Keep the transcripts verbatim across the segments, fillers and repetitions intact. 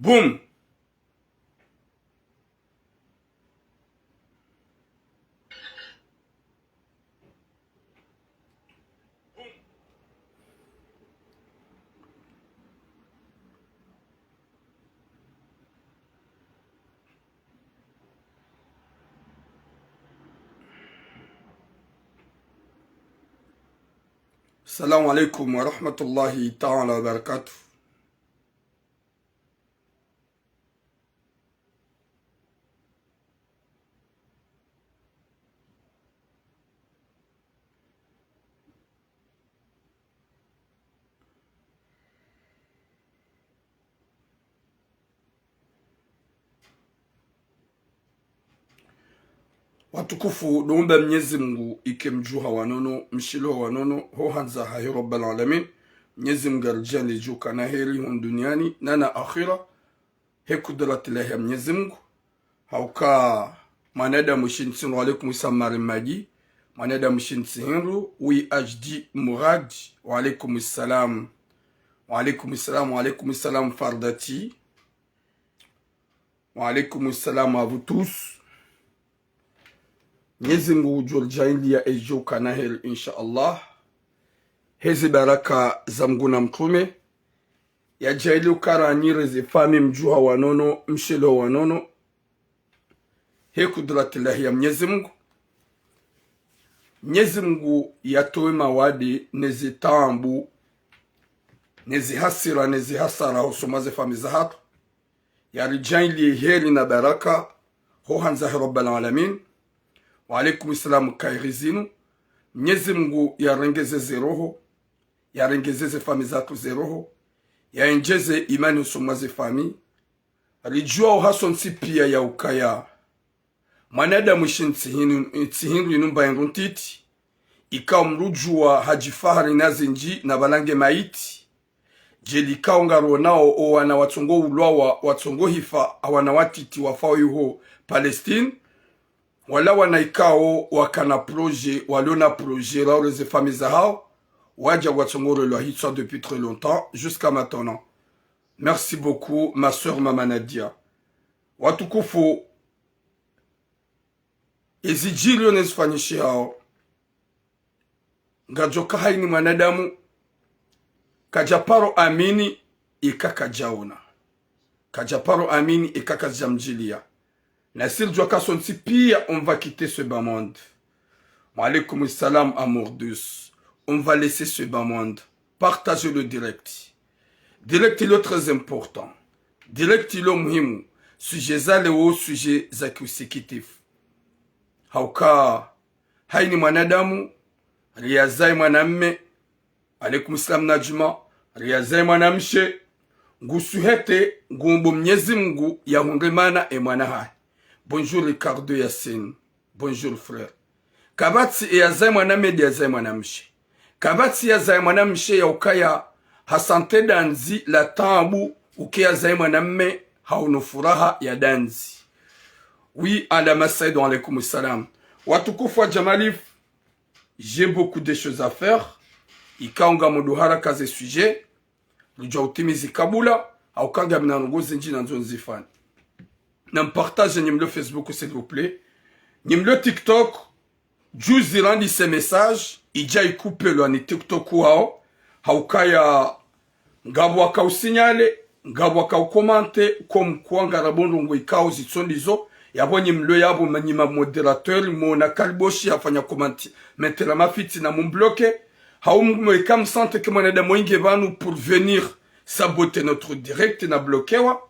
Boum. Salam alaikum wa rahmatullahi ta'ala wa barakatuh. Watukufu, ndo umba Mnyezi Mungu ike mdjuha wa nono, mshilo wa nono, ho handza hahe Rabbal Alamin. Mnyezi Mungu aridjaanlie djo ukana heri hunu duniani, na na akhira, he kudratillahi ya Mnyezi Mungu. Hauka mwanadamu shintsi hindru, wa alaikum salam Mari Madi. Mwanadamu shintsi hindru, wi H D Murad, wa alaikum salam. Wa alaikum salam, wa alaikum salam Fardati. Wa alaikum salam à vous tous. Mnyezi Mungu ngudjo ridjaanlia edjo ukana heri, insha Allah. Heze baraka za Mungu na mtrume. Yadjaanlie ukana nyi reze fami mdjuha wa nono, mshilo wa nono. He kudratillahi ya Mnyezi Mungu. Mnyezi Mungu yatowe mawade, neze taabu, neze hasira, neze hasara, hosoni mwa ze fami zahatru. Yaridjaanlie heri na baraka, ho handza he Rabbal Alamin. Wa alaikum salam Kairi Zinu. Mnyezi Mungu yarengeze ze roho, yarengeze ze fami zahatru ze roho, yaendjeze imani hosoni mwa ze fami. Ridjuwa uha sontsi pia ya ukaya mwanadamu shintsi hindru, ntsi hindru inu mba hindru ntiti. Ikao mdru djuwa hadjifahari na zindji na pvala nge maiti. Djeli ikao ngaronao owana watsongo ulwawa, watsongo hifa, owana watiti wafao iho Palestine. Wala wana ikao wakana projet, walio na projet, raure ze fami zahao, wadja watsongo relwa hitswa depuis très longtemps, jusqu'à maintenant. Merci beaucoup, ma sœur Mama Nadia. Watukufu, ezidjiriyo nezifanyishihao, ngadjoka haini mwanadamu, kadjaparo amini, ika kadjaona. Kadjaparo amini, ika kazidjamdjilia. Nasi ridjuwa ka sontsi pia, on va quitter ce bas monde. Wa alaikum salam, amour douce. On va laisser ce bas monde. Partagez le direct. Direct ilio très important. Direct ilio muhimu. Sujet za leo, sujet za kiusikifu. Hauka, haini mwanadamu, riyazae mwanamme, alaikum salam Najma, riyazae mwanamshe, ngusuhete, ngumbo Mnyezi Mungu yahundre mana e mwana hahe. Bonjour Ricardo Yassine. Bonjour frère. Kapvatsi eyazae mwanamme nde yazae mwanamshe. Kapvatsi yazae mwanamshe ya ukaya hasante dandzi la taabu, uke yazae mwanamme haono furaha ya dandzi. Oui, Alama Said, wa alaikum salam. Watukufu wa Jamalif, j'ai beaucoup de choses à faire. Ikao ngamdjo haraka ze sujet, ridjo utimizi kabula, hauka ngamina ndrongoo zindji nandzo nizifanye. Nampartage nyi mlio Facebook, s'il vous plaît. Nyi mlio TikTok, juzi randise message, idja ikupelwa ni TikTok wao, haukaya ngapvo wakausignale, ngapvo wakaucommente, comme quoi ngarapvo ndrongoo ikao zitso ndizo, yapvo nyi mlio yapvo manyi ma modérateur, mona kaliboshi hafanya commentaire, mtela mafitsi na mumbloqué, hau mweka msante ke mwanadamu inge pvanu pour venir saboter notre direct na bloquewa,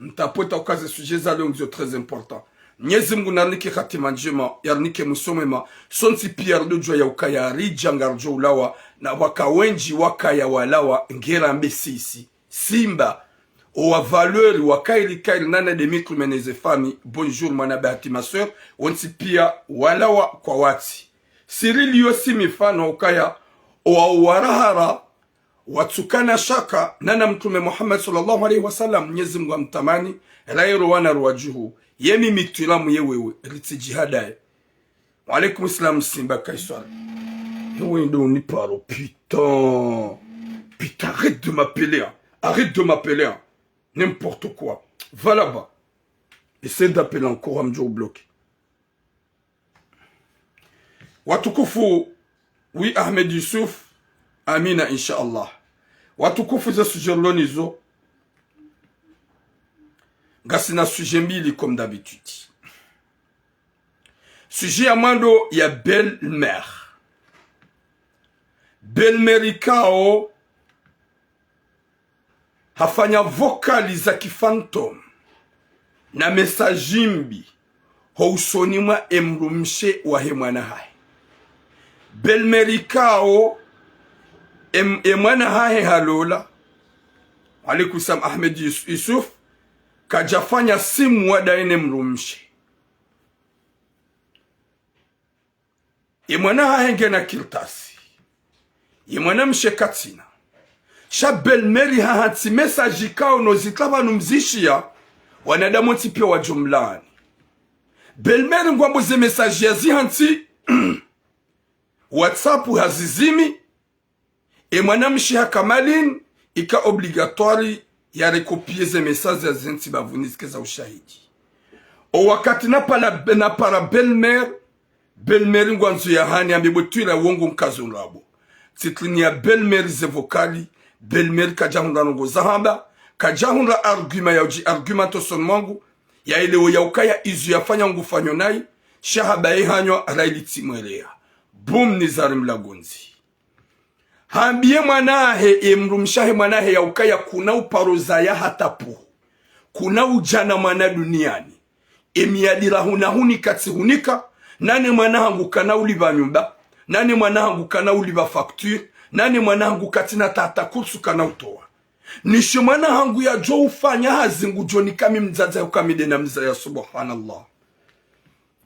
mtapvota uka ze sujet za leo ngizo très important. Mnyezi Mungu narinike hatima ndjema, yarinike mwiso mwema, sontsi pia ridjodjuwa ya ukaya ridja ngaridjo ulawa, na waka wendji wakaya walawa, ngera mbe sisi. Simba, owa valeur, wa kairi kairi nana de micro meneze famille, bonjour mwana bahati ma sœur, wontsi pia walawa kwa watsi. Sirili yo si mifano ukaya, owa uwarahara, watsukana shaka, nana Mtrume Muhammad sallallahu alayhi wa sallam, Mnyezi Mungu amtamani, rairo wana rwadjuhu, yemi mitwilamu ye wewe, ritsi djihadaye. Wa alaikum salam, Simba Kaiswara. Ewe ndo uniparo, putain. Putain, arrête de m'appeler, hein. Arrête de m'appeler, hein. N'importe quoi. Va là-bas. Essaie d'appeler encore, hamdjo bloquer. Watukufu, oui, Ahmed Youssouf, amina, inshallah. Watukufu, ze sujet rilo nazo, ngasina sujet mbili comme d'habitude. Sujet ya mwando ya belle-mère. Belle-mère ikao hafanya vocal za kifantôme na message mbi ho usoni mwa emdrumshe wahe mwana hahe. Belle-mère ikao em-, emwana hahe halola, alaikum salam, Ahmed Yus-, Yusuf, kadjafanya six mois daye ne mdrumshe. Ye mwana hahe ngena kartasi. Ye mwanamshe katsina. Sha belle-mère hahantsi message ikao no zitla pvanu mzishiya, wanadamu wontsi piya wadjomlaani. Belle-mère ngwambo ze message yazihantsi, WhatsApp hazizimi, e mwanamshe haka malin, ika obligatoire ya recopier ze message yazihantsi bapvuni zike za ushahidi. O wakati napara, napara belle-mère, belle-mère ngwandzo yahani ambe bwe twila wongo nkazo ndrabo. Tsitriniya belle-mère ze vocal, belle-mère kadjahundra ndrongo zahamba, kadjahundra argument ya udji argument hosoni mwangu, ya elewo ya ukaya izo yafanya ngufanyo nayi, sha haba ye hanywa raili tsimweleya. Boum, nizari mlagondzi. Hambiye mwana hahe, ye mdrumshe wahe mwana hahe ya ukaya kuna uparo zaya hata puhu. Kuna udjana mwana duniani. Emiyadi rahuna hunika tsihunika, nane mwana hangu kana ulipva nyumba, nane mwana hangu kana ulipva facture, nane mwana hangu katsina tata kursu kana utowa. Nishe mwana hangu yadjo ufanya hazi ngudjo nika mi mdzadze uka mi nde namzaya, subhanallah.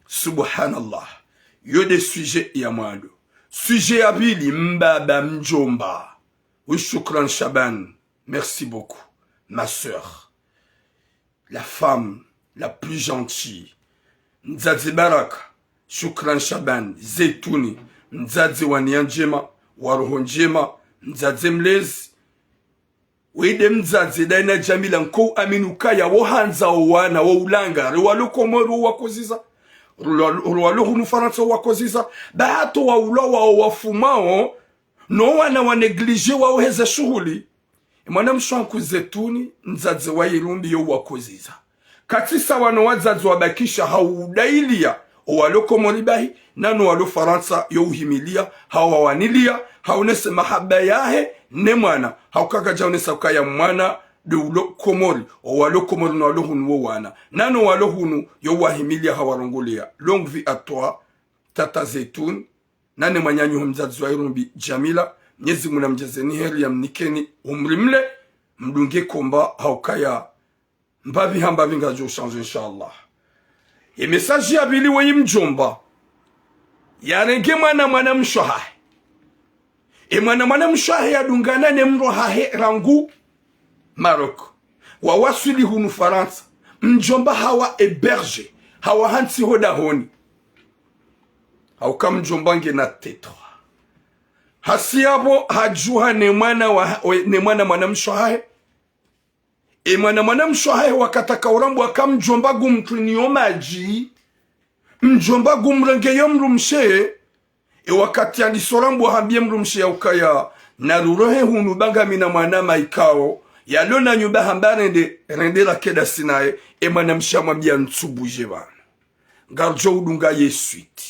Subhanallah. Yo nde sujet ya mwando. Sujet ya pvili, mbaba mdjomba. Oui, shukran Shaban. Merci beaucoup, ma sœur. La femme la plus gentille. Mdzadze Baraka. Shukran Shaban. Zeituni. Mdzadze wa niya ndjema, wa roho ndjema. Mdzadze mlezi. Wende mdzadze daye na Jamila nko uamini ukaya wo handza wo wana wo ulanga, re walo Komori wo wakoziza, re walo, re walo hunu Farantsa wo wakoziza, ba hata wo waulwa wao wafumao, no wana wa négligé wao heze shuhuli. E mwanamshe wangu Zeituni, mdzadze wa Irumbi yo wakoziza. Katsi sawa no wadzadze wabakisha hau udailiya, o walo Komori bahi, nano walo Farantsa yo uhimiliya, hau wawaniliya, haonese mahaba yahe ne mwana, hau kakadja onesa ukaya mwana nde ulo Komori, o walo Komori no walo hunu wo wana, nano walo hunu yo wahimiliya, hau warongoleya. Longue vie à toi, tata Zeituni, nane mwananyaho mdzadze wa Irumbi Jamila, Mnyezi Mungu namdjazeni heri ya mnikeni umri mle, mdunge komba hau kaya mbapvi ha mbapvi ngadjo changer, inshallah. Ye message ya pvili weyi mdjomba, yarenge mwana mwanamshe wahahe. E mwana mwanamshe wahahe yadungana ne mdru wahahe rangu Maroc. Wawaswili hunu Farantsa. Mdjomba hawa héberger. Hawa hantsi ho dahoni. Hauka mdjomba ngena tétwa. Hasi yapvo hadjuha ne mwana wa, we, ne mwana mwanamshe wahahe. E mwana mwanamshe wahahe wakati aka urambwa ka mdjomba ngumtriniyo madji, mdjomba ngumrengeyo mdrumshe, e wakati yandiso rambwa hambiye mdrumshe ya ukaya, narurohe hunu ba ngami na mwana maikao, yalo na nyumba hamba rende, rende rakeda sinaye, e mwanamshe hamwambiya ntsubuje pvanu. Ngaridjo udunga ye suite.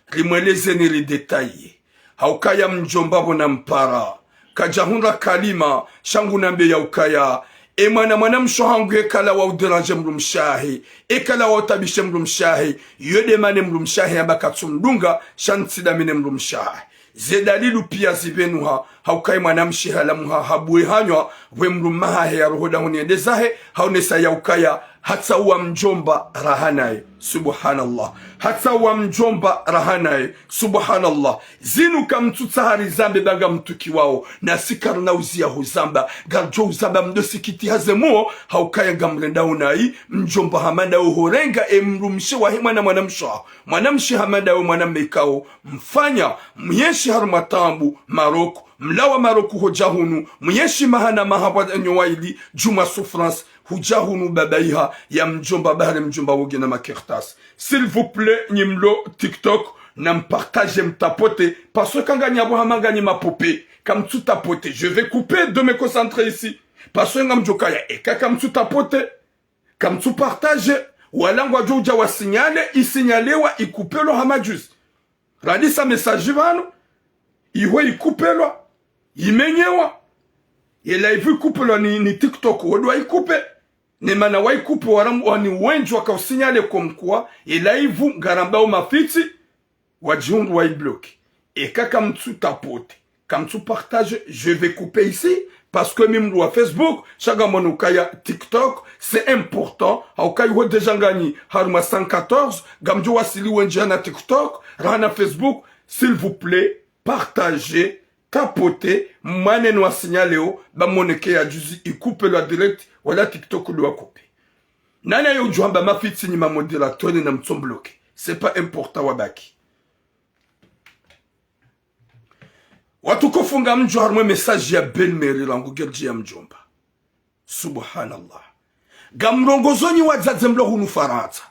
Rimweleze ni ridétailler. Haukaya mdjomba pvo nampara. Kadjahundra kalima, sha ngunambe ya ukaya. E mwana mwanamshe wahangu ekala wa udéranger mdrumshe wahahe. Ekala wa utabishe mdrumshe wahahe. Yo nde mana mdrumshe wahahe hamba katsumdunga, sha ntsi nda mi ne mdrumshe wahahe. Ze dalilu piya zipvenuha, hauka ye mwanamshe halamuha, habuwe hanywa, pvwe mdrume wahahe yaroho dahoni yende zahe, haonesa ya ukaya, hatsauwa mdjomba raha naye. Subhanallah. Hatsauwa mdjomba raha naye. Subhanallah. Zinu kamtsutsaha rizambe ba ngamtukiwao, nasi karina uziya huzamba, ngaridjo uzamba mdo sikitiha ze muo, haukaya ngamrendao nayi, mdjomba hama ndawe horenga, e mdrumshe wahe mwana mwanamshe waho. Mwanamshe hama ndawe mwana mme ikao, mfanya, mwenshi harumwa taabu, Maroc, Mlawa Maroku hudja hunu, mwenyeshi maha na maha pvwa nyo waili, djumwa souffrance, hudja hunu babaiha ya mdjomba, bahari mdjomba woge na makartasi. S'il vous plaît, nyi mlo TikTok, na mpartage, mtapote, parce que nganyi apvo hama nganyi mapupe, kamtsu tapote. Je vais couper de me concentrer ici. Parce que ngamdjo kaya, eka kamtsu tapote, kamtsu partage, wala ngwadjo udja wa signale, isignalewa, ikupelwa hama juzi. Randisa message pvanu, iho ikupelwa, imenyewa. Ye live ikupelwa ni, ni TikTok, wo ndo waikupe. Ne mana waikupe waramu wani wendji wakausignale comme quoi, ye live ngarambao mafitsi, wadjihundru waibloquer. Eka kamtsu tapote, kamtsu partage, je vais couper ici, parce que mi mndru wa Facebook, sha ngamwono ukaya TikTok, c'est important, hauka iho déjà nganyi harumwa cent quatorze, ngamdjo wasili wendji hana TikTok, rahana Facebook, s'il vous plaît, partagez, tapote, mwaneni wa signaleo, ba mwoneke ya juzi ikupelwa direct, wala TikTok ndo wakupe. Nani ayo udjo hamba mafitsi nyi ma modérateur na mtso mbloquer. C'est pas important wabaki. Watukufu ngamdjo harumwa message ya belle-mère rangu gerdji ya mdjomba. Subhanallah. Ngamrongozo nyi wadzadze mlo hunu Farantsa.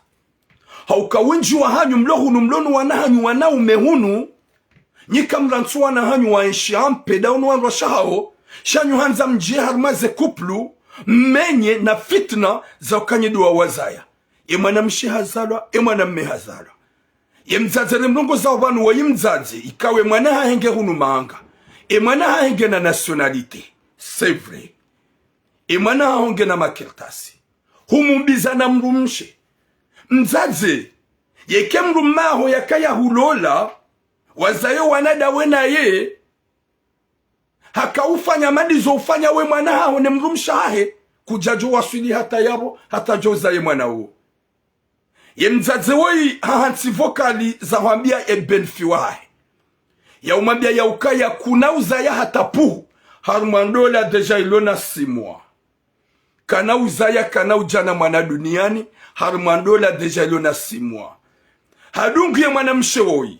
Hauka wendji wahanyu mlo hunu mlo no wana hanyu wanaume hunu. Nyi kamrantsu wana hanyu waenshi ampeda unu wandru washe hawo. Sha nyi handza mdje harumwa ze couple. Mmenye na fitna za uka nyi ndo wawazaya. E mwanamshe hazalwa, e mwanamme hazalwa. Ye mdzadze ne mrongozo pvanu woyi mdzadze, ikao e mwana hahe nge hunu manga. E mwana hahe nge na nationalité. C'est vrai. E mwana haho nge na makartasi. Humumbiza na mdrumshe. Mdzadze, yeka mdrumme haho yakaya hulola, wazaye wana ndawe naye, haka ufanya madizo ufanya we mwana haho ne mdrumshe hahe, kudjadjo waswili hata yapvo, hata djo uzaye mwana uwo. Ye mdzadze woyi hahantsi vocal za hwambia e belle-fille wahahe. Ya umwambia ya ukaya kuna uzaya hata puhu, harumwa ndola déjà ilo na six mois. Kana uzaya, kana udjana mwana duniani, harumwa ndola déjà ilo na six mois. Hadungu ye mwanamshe woyi,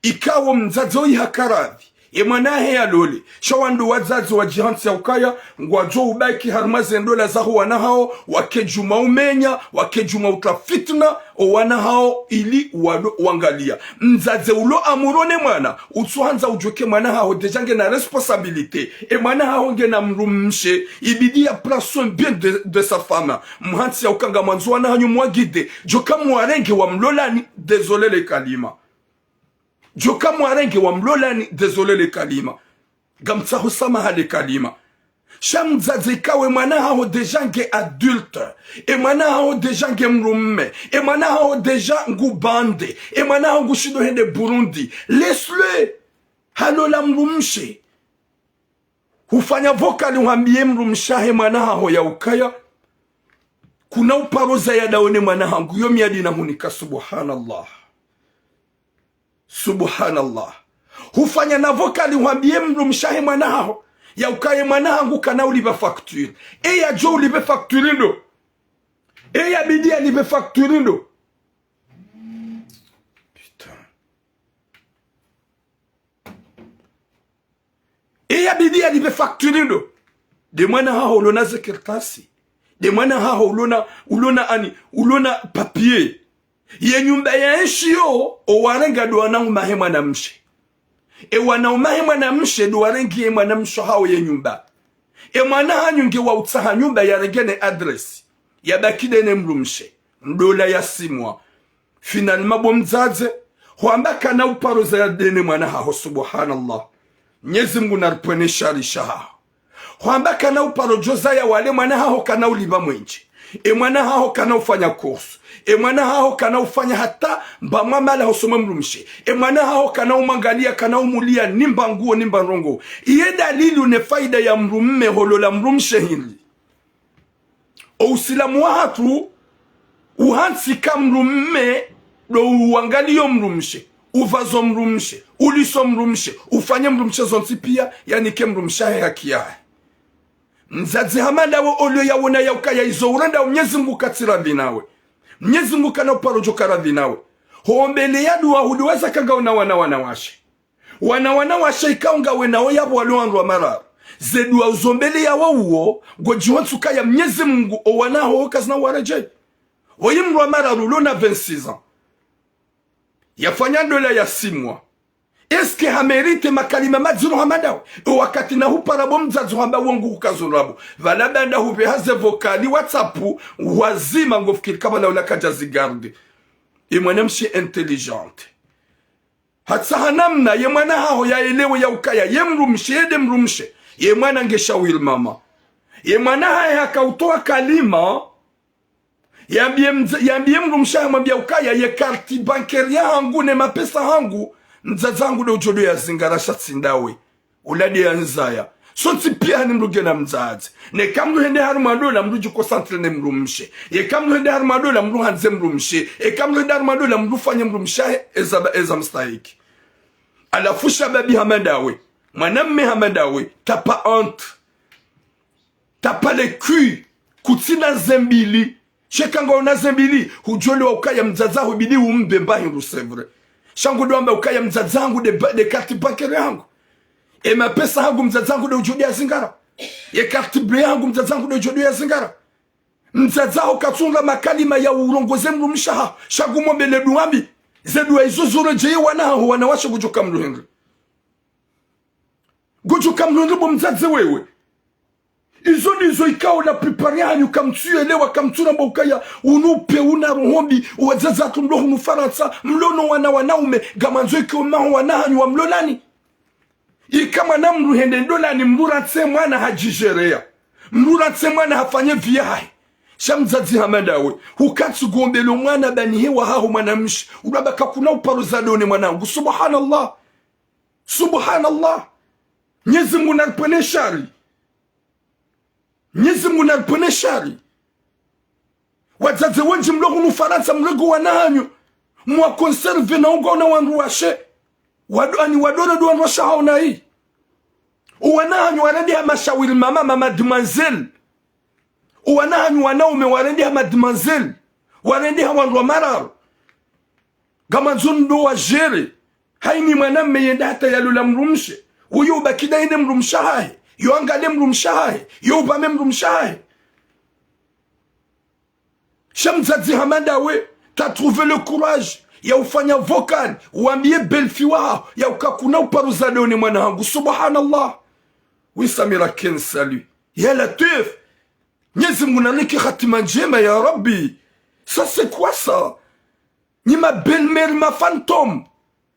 ikao mdzadze woyi haka radhi, ye mwana hahe yalole, sha wandru wadzadze wadjihantsi ya ukaya, ngwadjo ubaki harumwa ze ndola zaho wana hawo, wake djuma umenya, wake djuma utra fitna, o wana hawo ili walo wangalia. Mdzadze ulo amuro ne mwana, utsuhandza udjuwe ke mwana haho déjà nge na responsabilité. E mwana haho nge na mdrumshe, ibidi ya prend soin bien de, de sa femme. Mhantsi ya uka ngamwandzo wana hanyu mwaguide, djoka mwarenge wamlolani, désolé le kalima. Djoka mwarenge wamlolani, désolé le kalima. Ngamtsaho samaha le kalima. Sha mdzadze ikao e mwana haho déjà nge adulte. E mwana haho déjà nge mdrumme. E mwana haho déjà ngu bande. E mwana haho ngushindo hende Burundi. Laisse-le. Halola mdrumshe. Hufanya vocal uhambie mdrumshe hahe mwana haho ya ukaya. Kuna uparo zaya ndawe ne mwana hangu. Yo miadi na hunika, subhanallah. Subhanallah. Hufanya na vocal uhambie mdrumshe hahe mwana haho. Ya ukaya e mwana hangu kana ulipva facture. E yadjo ulipve facture ndo. E yabidi yalipve facture ndo. Putain. E yabidi yalipve facture ndo. Nde mwana haho ulo na ze kartasi. Nde mwana haho ulo na, ulo na ani, ulo na papier. Ye nyumba yaenshiyo, o warenga ndo wanaume hahe mwanamshe. E wanaume hahe mwanamshe ndo warengiye mwanamshe hawo ye nyumba. E mwana hanyu nge wa utsaha nyumba yarenge ne adresse. Yabaki nde ne mdrumshe. Ndola ya six mois. Finalement bo mdzadze, hwamba kana uparo zaya nde ne mwana haho, subhanallah. Mnyezi Mngu naripvwene shari shahaho. Hwamba kana uparo djo zaya wale mwana haho kana ulipva mwenje. E mwana haho kana ufanya course. E mwana haho kana ufanya hata mba mwamala hosoni mwa mdrumshe. E mwana haho kana umwangalia, kana umulia, ni mba nguo, ni mba ndrongoo. Iye dalili une faida ya mdrumme holola mdrumshe hindri. O usilamu wahatru, uhantsi ka mdrumme, ndo uangaliyo mdrumshe, upvazo mdrumshe, uliso mdrumshe, ufanye mdrumshe zontsi pia, yanike mdrumshe hahe haki yahe. Mdzadze hama ndawe olio yawona ya ukaya izo urenda Mnyezi Mngu katsi radhi nawe. Mnyezi Mngu kana uparo djoka radhi nawe. Ho mbele ya dua hudi weza kanga una wana wanawashe. Wana wanawashe ikao ngawe nao yapvo walo wandru wa mararu. Ze dua uzombeleya wo uwo, ngodjihonsuka ya Mnyezi Mungu, o wana haho kazina waredjeyi. Oyi mndru wa mararu ulo na vingt-six ans. Yafanya ndola ya six mois. Est-ce que ha mérite makalima madziro hama ndawe? O wakati na hupara bo mdzadze hamba wo ngu hukazo ndrabo. Pvala baanda hupveha ze vocal WhatsApp, wazima ngofikiri ka pvala ula kadja zi garder. Ye mwanamshe intelligente. Hatsaha namna ye mwana haho yaelewe ya ukaya ye mdrumshe, ye nde mdrumshe. Ye mwana nge shawiri mama. Ye mwana hahe haka utowa kalima, yambiye mdza-, yambiye mdrumshe hahe, mwambiya ukaya ye carte bancaire yahangu ne mapesa hangu, mdzadze hangu nde udjo ndo ya zingara, sha tsi ndawe. Ula nde ya ndzaya. Sontsi piya hani mdru ngena mdzadze. Neka mdru hende harumwa ndola, mdru dji concentre ne mdrumshe. Yeka mdru hende harumwa ndola, mdru handze mdrumshe. Eka mdru hende harumwa ndola, mdru fanye mdrumshe hahe eza, eza mstahiki. Halafu shababi hama ndawe, mwanamme hama ndawe, t'as pas honte. T'as pas le cul. Kutsina ze mbili. Sha eka ngauna ze mbili, hudjo elewa ukaya mdzadze haho ibidi umbe mba hindru, c'est vrai. Sha ngu ndo wamba ukaya mdzadze hangu nde ba-, nde carte bancaire yahangu. E mapesa hangu mdzadze hangu nde udjo ndo ya zingara. Ye carte bleue yahangu mdzadze hangu nde udjo ndo ya zingara. Mdzadze haho katsundra makalima ya urongoze mdrumshe haho. Sha ngu mombele dua mbi. Ze dua izo zoredjeyi wana haho wanawashe ngudjo ka mdru hindri. Ngudjo ka mdru hindri bo mdzadze wewe. Izo ndizo ikao la plupart yahanyu kamtsu elewa, kamtsu ramba ukaya unu pe una roho mbi, wadzadze hatru mlo hunu Farantsa, mlo no wana wanaume, ngamandzo ike maho wana hanyu wamlolani. Ika mwana mdru hende ndolani, mdru ratse mwana hadjigereya. Mdru ratse mwana hafanye vie yahahe. Sha mdzadze hama ndawe, hukatsi ngombelo mwana bani hewa haho mwanamshe, udwamba kakuna uparo za done mwanangu. Subhanallah. Subhanallah. Mnyezi Mungu naripvwene shari. Mnyezi Mungu naripvwene shari. Wadzadze wendji mlo hunu Farantsa mrenge wana hanyu, mwa conserve na ungo na wandru washe. Wado-, ani wadoro ndo wandru washe hawo nayi. O wana hanyu warendeha mashawiri mama, ma mademoiselle. O wana hanyu wanaume warendeha mademoiselle. Warendeha wandru wa mararu. Ngamandzo ndo wa gérer. Hayini mwanamme yende hata yalola mdrumshe. Uyo ubaki ndaye ne mdrumshe hahe. Yo angale mdrumshe hahe. Yo upvame mdrumshe hahe. Sha mdzadze hama ndawe, t'as trouvé le courage ya ufanya vocal, wambiye belle-fille waho, ya uka kuna uparo za done mwana hangu. Subhanallah. Oui, Samira Ken, salut. Ya Latwif. Mnyezi Mungu nanike hatima ndjema, ya Rabbi. Ça, c'est quoi ça? Nyi ma belle-mère ma fantôme.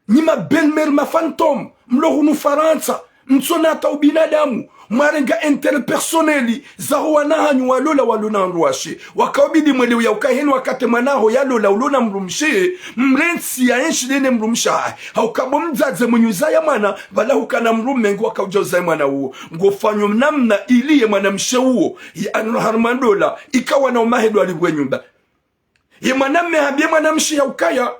Nyi ma belle-mère ma fantôme. Mlo hunu Farantsa. Mtsona hata ubinadamu. Mwarenga intérêt personnel zaho wana hanyu walola, walo na wandru washe. Waka ubidi mwelewe ya uka heni wakati mwana haho yalola ulo na mdrumshe. Mrentsi ya enshi nde ne mdrumshe hahe. Hauka bo mdzadze mwenyi uzaya mwana, pvala hukana mdrume ngu waka udja uzaya mwana uwo. Ngofanyo namna ili ye mwanamshe uwo. Ye anu harumwa ndola. Ika wanaume hahe ndo walipvwe nyumba. Ye mwanamme hambiye mwanamshe ya ukaya,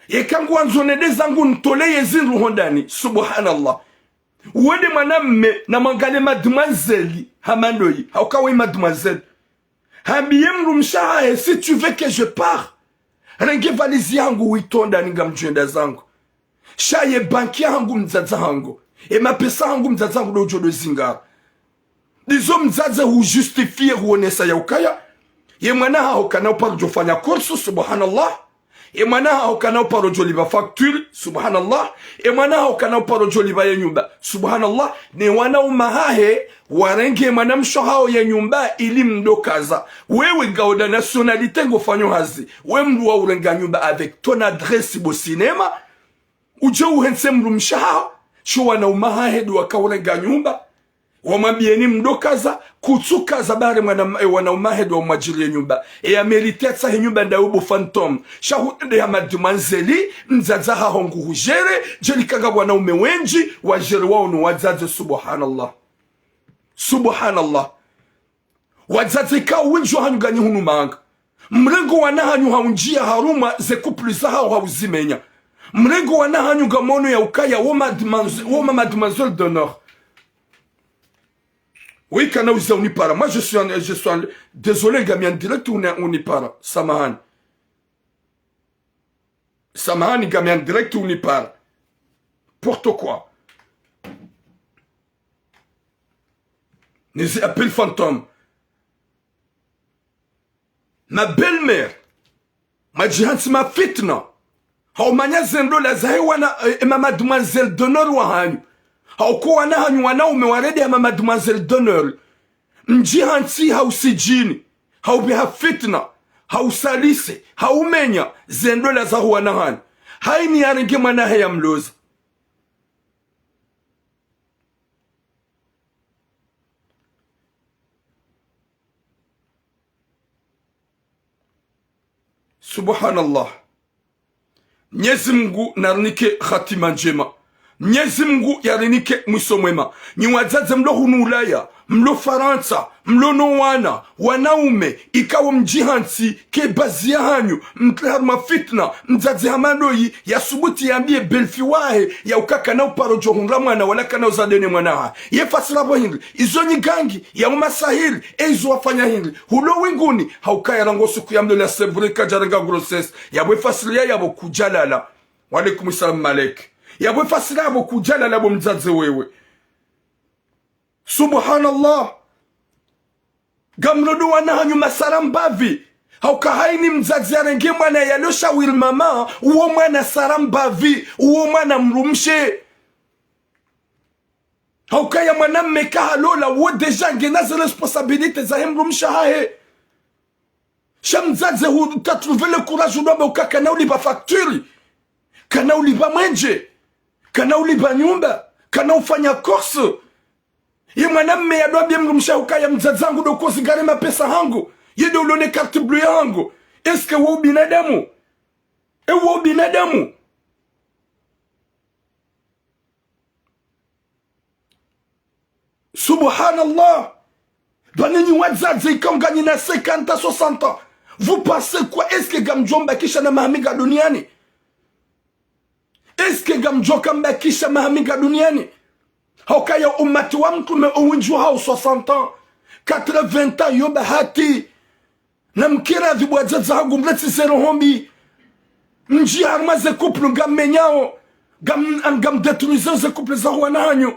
yeka ngwandzo nende zangu ntole ye zindru hondani. Subhanallah. Wende mwanamme na mwangale mademoiselle hama ndoyi. Hauka we mademoiselle. Hambiye mdrumshe hahe, si tu veux que je parte, renge valise yahangu uitondani ngamdjwenda zangu. Sha ye banki yahangu mdzadze hangu. E mapesa hangu mdzadze hangu ndo udjo ndo zingara. Ndizo mdzadze hu justifier, huonesa ya ukaya ye mwana haho kana uparo djo fanya course, subhanallah. Ye mwana haho kana uparo djo lipva facture, subhanallah. Ye mwana haho kana uparo djo lipva ye nyumba, subhanallah. Ne wanaume hahe warenge mwanamshe haho ye nyumba ili mdo kaza. Wewe ngauna nationalité ngofanyo hazi. We mdru wa urenga nyumba avec ton adresse bo cinéma. Udje uhentse mdrumshe haho, sho wanaume hahe ndo waka urenga nyumba. Wamwambiyeni mdo kaza, kutsu kaza bare mwana, e, wanaume hahe ndo wamwadjiriye nyumba. E ya mérité yatsahe nyumba ndawe bo fantôme. Sha hurende ha mademoiselle, mdzadze haho ngu hugérer, djeli kanga wanaume wendji, wagérer wao no wadzadze, subhanallah. Subhanallah. Wadzadze ka wendji wahanyu nganyi hunu manga. Mrenge wana hanyu ha undjiya harumwa ze couple zahawo ha uzimenya. Mrenge wana hanyu ngamono ya ukaya wo mademoiselle, wo ma mademoiselle d'honneur. Weka na uza unipara. Moi, je suis en, je suis en, désolé, ngami en direct uni, unipara. Samahani. Samahani, ngami en direct unipara. N'importe quoi. Ni zi appel fantôme. Ma belle-mère, mwadjihantsi mafitna. Haumanya ze ndola zahe wana, eh, ma mademoiselle d'honneur wahanyu. Hauka wana hanyu wanaume waredi ha ma mademoiselle d'honneur. Mdjihantsi hausidjini, haubeha fitna, hausalise, haumenya ze ndola zaho wana hanyu. Haini yarenge mwana hahe yamloza. Subhanallah. Mnyezi Mungu narinike hatima ndjema. Mnyezi Mungu yarinike mwiso mwema. Nyi wadzadze mlo hunu Ulaya, mlo Farantsa, mlo no wana, wanaume, ikao mdjihantsi, ke bazi yahanyu, mtre harumwa fitna, mdzadze hama ndoyi, yasubuti yambiye belle-fille wahe, yauka kana uparo djo hundra mwana, wala kana uzade ne mwana hahe. Ye fasila bo hindri, izo nyi gangi, ya umasahiri, e izo wafanya hindri. Hulo winguni, haukaya rangu suku yamlola, c'est vrai kadjarenga grossesse. Yabo fasila yabo kudjalala. Wa alaikum salam Malek. Yabo fasila yabo kudjalala bo mdzadze wewe. Subhanallah. Ngamlodo wana hanyu masara mbavi. Hauka haini mdzadze yarenge mwana yalo shawiri mama, uwo mwana sara mbavi, uwo mwana mdrumshe. Haukaya mwanamme kahalola, wo déjà ngena ze responsabilité zahe mdrumshe hahe. Sha mdzadze hu ta trouver le courage udwambe uka kana ulipva facture, kana ulipva mwenje, kana ulipva nyumba, kana ufanya course. Ye mwanamme yadwambiye mdrumshe haukaya mdzadze hangu ndo ukozingare mapesa hangu, ye ndo ulo ne carte bleue yahangu. Est-ce que wo ubinadamu? E wo ubinadamu? Subhanallah. Ba nyi wadzadze ikao nganyi na cinquante ans, soixante ans. Vous pensez quoi? Est-ce que ngamdjo mbakisha na maha minga duniani? Est-ce que ngamdjo ka mbakisha maha minga duniani? Haukaya umati wa mtrume owindji wahao soixante ans, quatre-vingts ans, yo bahati. Namkiri adhibu wadzadze hangu, mretsi ze roho mbi. Mdji harumwa ze couple ngammenyao, ngam, ngamdétruiseo ze couple zaho wana hanyu.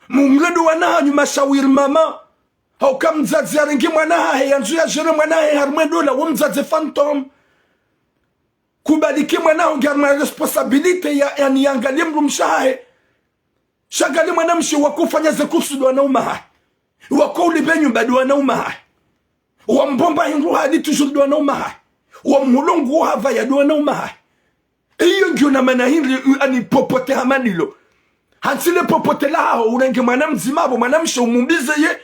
Mumlodo wana hanyu mashawiri mama. Hauka mdzadze yarenge mwana hahe, yandzo yagérer mwana hahe harumwa e ndola, wo mdzadze fantôme. Kubali ke mwana haho nge harumwa responsabilité ya, yani yangaliye mdrumshe hahe. Sha ngali mwanamshe wako ufanya ze course ndo wanaume hahe. Wako ulipve nyumba ndo wanaume hahe. Wambomba hindru hali toujours ndo wanaume hahe. Wamhulongo hapvaya ndo wanaume hahe. Iyo ngiyo na mana hindri u-, ani popote hama ndilo. Hantsi le popote lahaho urenge mwana mdzima abo mwanamshe umumbize ye.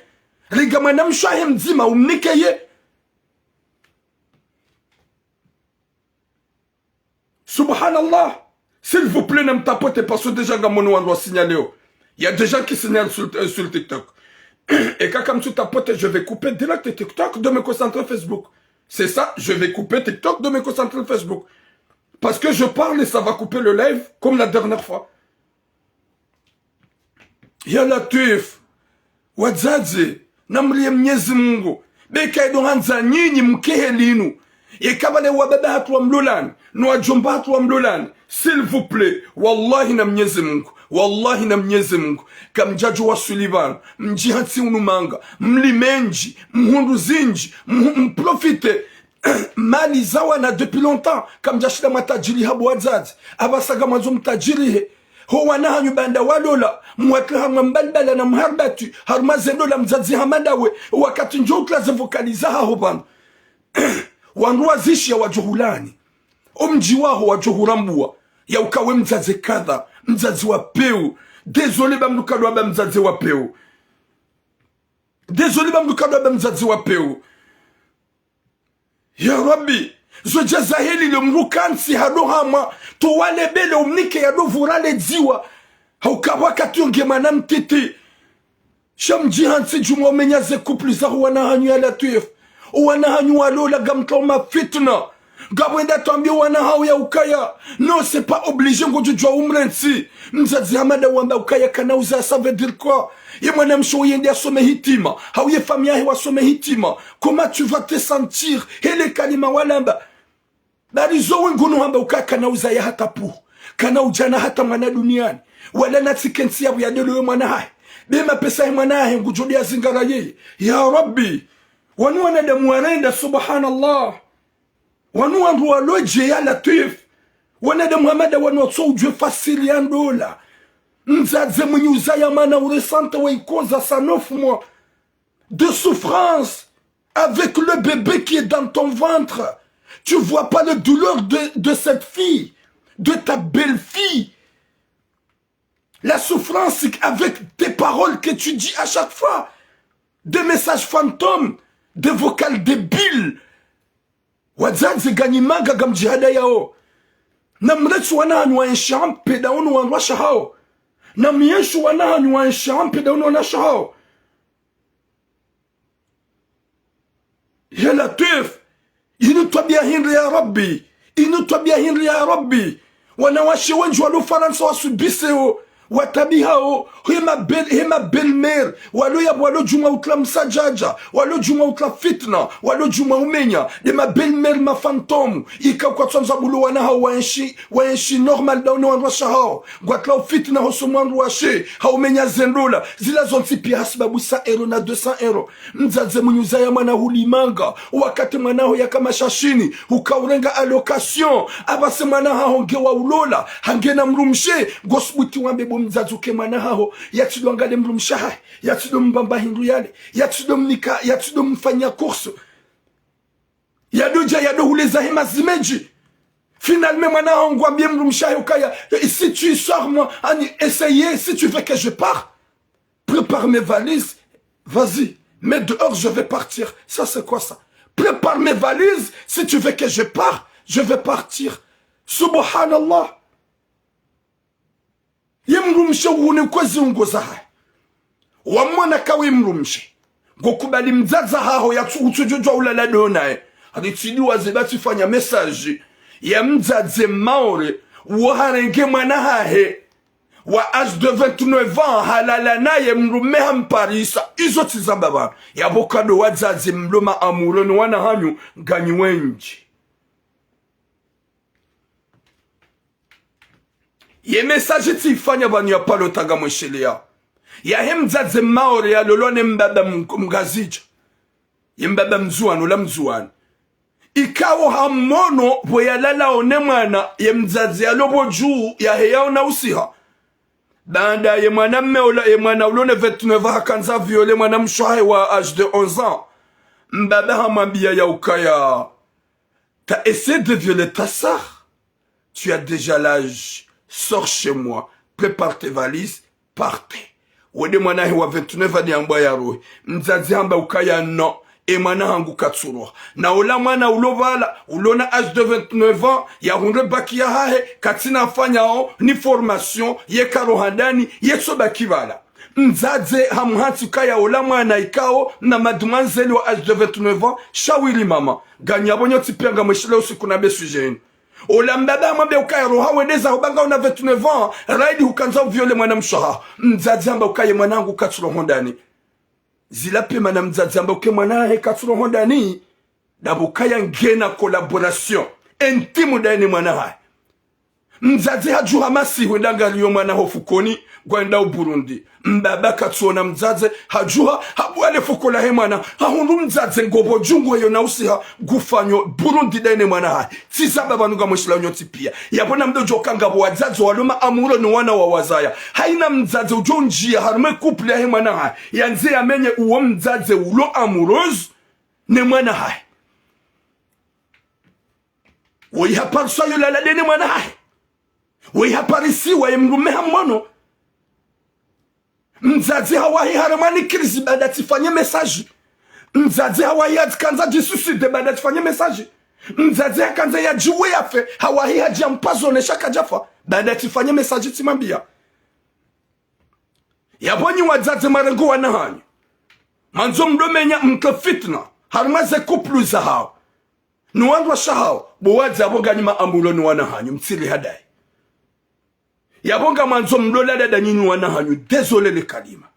Renga mwanamshe wahe mdzima umnike ye. Subhanallah. S'il vous plaît, ne me tapotez pas, parce que déjà, ngamwono wandru wa signaler. Il y a des gens qui signalent sur, euh, sur TikTok. Eka kamtsu tapoter, je vais couper direct TikTok de me concentrer Facebook. C'est ça, je vais couper TikTok de me concentrer Facebook. Parce que je parle et ça va couper le live comme la dernière fois. Ya Latwif, wadzadze, namliye Mnyezi Mungu. Be kayidjo handza nyinyi mkehe linu. Yeka pvale wababa hatru wamlolani, no wadjomba hatru wamlolani. S'il vous plaît, wallahi na Mnyezi Mungu, wallahi na Mnyezi Mungu, kamdjadjo waswili pvanu, mdjihantsi unu manga, mlime ndji, mhundru zindji, mhu-, mprofite mali za wana depuis longtemps, kamdjashinda mwatajiri habo wadzadze, apvasa ngamwandzo mtajirihe. Ho wana hanyu baanda walola, mwatri harumwa mbalibala na mharibatwi, harumwa ze ndola mdzadze hama ndawe, wakati ndjo utria ze vocal zahaho pvanu. Wandru wazishiya wadjo hulaani. Omdji waho wadjo hurambuwa, yauka we mdzadze kadha, mdzadze wa pewu. Désolé ba mdru kadwamba mdzadze wa pewu. Désolé ba mdru kadwamba mdzadze wa pewu. Ya Rabbi, zo dja zaheli le mdru kantsi hado hamwa, to wale bele umnike yado vura le dziwa. Hauka wakati yo nge mwana mtiti. Sha mdjihantsi djumwa umenya ze couple zaho wana hanyu ya Latwif. O wana hanyu walola ngamtrao mafitna. Ngapvo enda twambiye wana hawo ya ukaya. Non, c'est pas obligé ngodjo djuwa umrentsi. Mdzadze hama nda wamba ukaya kana uza, ça veut dire quoi? Ye mwanamshe wo yende yasome hitima, hau ye famiyi yahe wasome hitima. Comment tu vas te sentir? Hele kalima walamba. Bari zo wengunu hamba ukaya kana uza ya hata puhu. Kana udjana hata mwana duniani. Wala natsi kentsi ya buya delo ye mwana hahe. Be mapesa ye mwana hahe ngudjo diya zingara yeye. Ya Rabbi. Wanu wanadamu warenda, subhanallah. Wanu wandru walodje, ya Latwif. Wanadamu hamada wanu watso udjuwe fasiri ya ndola. Mdzadze mwinyi uzaya mwana uresanta wa ikonza sa neuf mois de souffrance avec le bébé qui est dans ton ventre. Tu vois pas le douleur de, de cette fille, de ta belle-fille. La souffrance avec tes paroles que tu dis à chaque fois. Des messages fantômes, des vocales débiles. Wadzadze nganyi manga ngamdjihadayao. Namretsi wana hanyu waenshi hampvendza unu wanashe hawo. Namyenshi wana hanyu waenshi hampvendza unu wanashe hawo. Ya Latwif, inu twabiya hindri ya Rabbi, inu twabiya hindri ya Rabbi. Wanawashe wendji walo Farantsa wasubiseo, watabihao, he ma belle, he ma belle-mère, walo ya, walo djumwa utla msadjadja, walo djumwa utla fitna, walo djumwa umenya, de ma belle-mère ma fantôme, ika kwatsandza bulo wana hawo waenshi, waenshi normal dahoni wanashe hawo, ngwatlao fitna hoso mwanashe, ha umenya ze ndola, zila zontsi piya hasibabu cent euros na deux cents euros. Mdzadze mwinyi uzaya mwana hulimanga, wakati mwana haho yaka mashashini, hukaurenga allocation, apvase mwana haho nge wa ulola, hangena mdrumshe, ngosubuti wambe bo mdzadze uke mwana haho, yatsidwangale mdrumshe hahe, yatsido mbamba hindru yale, yatsido mnika, yatsido mfanya course. Yadodja, yado huleza he mazi mendji. Finalement, mwana haho ngwambiye mdrumshe hahe ukaya, eh, si tu sors, moi, ani, essayer, si tu veux que je parte, prépare mes valises, vas-y, mets dehors, je vais partir. Ça, c'est quoi ça ? Prépare mes valises, si tu veux que je parte, je vais partir. Subhanallah. Ye mdrumshe uhune kwezi ungo zahahe. Wamwona kawe mdrumshe. Ngokubali mdzadze haho yatsu, utsudjodjwa ulala donaye. Haritsidi waze batsifanya message ya mdzadze Maore, wo harenge mwana hahe wa âge de vingt-neuf ans, halala naye mdrume hamparisa. Izo tsi zamba pvanu. Yapvo kado wadzadze mlo ma amoureux no wana hanyu nganyi wendji. Ye message tsifanya pvanu ya pvalo tanga mwesheleya. Yahe mdzadze Maore yalolwa ne mbaba m-, mngazidja. Ye mbaba mndzuwani, ola mndzuwani. Ikao hamono pvo yalalao ne mwana, ye mdzadze yalo pvo dju, yahe yaona usiha. Baanda ye mwana mme ola, ye mwana ulo ne vingt-neuf hakandza viole mwana mshe wahe wa âge de onze ans. Mbaba hamwambiya ya ukaya, t'as essayé de violer ta sœur. Tu as déjà l'âge, sors chez moi, prépare tes valises, partez. Wede mwana hahe wa vingt-neuf ans de ambwa yarohe. Mdzadze hamba ukaya non, e mwana hangu katsuroha. Na ola mwana ulo pvala, ulo na âge de vingt-neuf ans, yahundre bac yahahe, katsina afanyao, ni formation, ye karoha ndani, ye tso baki pvala. Mdzadze hamhantsi ukaya ola mwana ikao na mademoiselle wa âge de vingt-neuf ans, shawiri mama. Nganyi apvo nyontsi piya ngamwesheleya usiku na be sujet inu. Ola mbaba hamwambiya ukaya roha wende zaho ba ngauna vingt-neuf ans, raidi hukandza uviole mwana mshe wahaho. Mdzadze hamba ukaya mwana hangu katsuroha ndani. Zila pema na mdzadze hamba uke mwana hahe katsuroha ndani. Dapvo ukaya ngena collaboration intime daye ne mwana hahe. Mdzadze hadjuha masihu ndangaliyo mwana ho fukoni, ngwendao Burundi. Mbaba katsuona mdzadze, hadjuha, habuwa le fuko lahe mwana, hahundru mdzadze ngopvo dju ngweyo na usiha ngufanyo Burundi daye ne mwana hahe. Tsi zamba pvanu ngamwesheleya nyontsi piya. Yapvo namdodjoka ngapvo wadzadze walo ma amoureux no wana wawazaya. Haina mdzadze udjo ndjiya harumwa e couple yahe mwana hahe, yandze yamenye uwo mdzadze ulo amoureuse ne mwana hahe. Woyi haparisa yo lala daye ne mwana hahe. Woyi haparisiwa ye mdrume hamono. Mdzadze hawahi haremwa ni crise baanda tsifanye message. Mdzadze hawahi hatsikandza djisuicide baanda tsifanye message. Mdzadze hakandza yadjiwe yafe, hawahi hadjiampoisonner sha kadjafa baanda tsifanye message tsimwambiya. Yapvo nyi wadzadze mwarengo wana hanyu, mwandzo mdomenya mke fitna harumwa ze couple zahawo. Ni wandru washe hawo, bo wadze apvo nganyi ma amoureux ni wana hanyu, mtsiri hadayi. Yapvo ngamwandzo mlola dada nyinyi wana hanyu, désolé le kalima.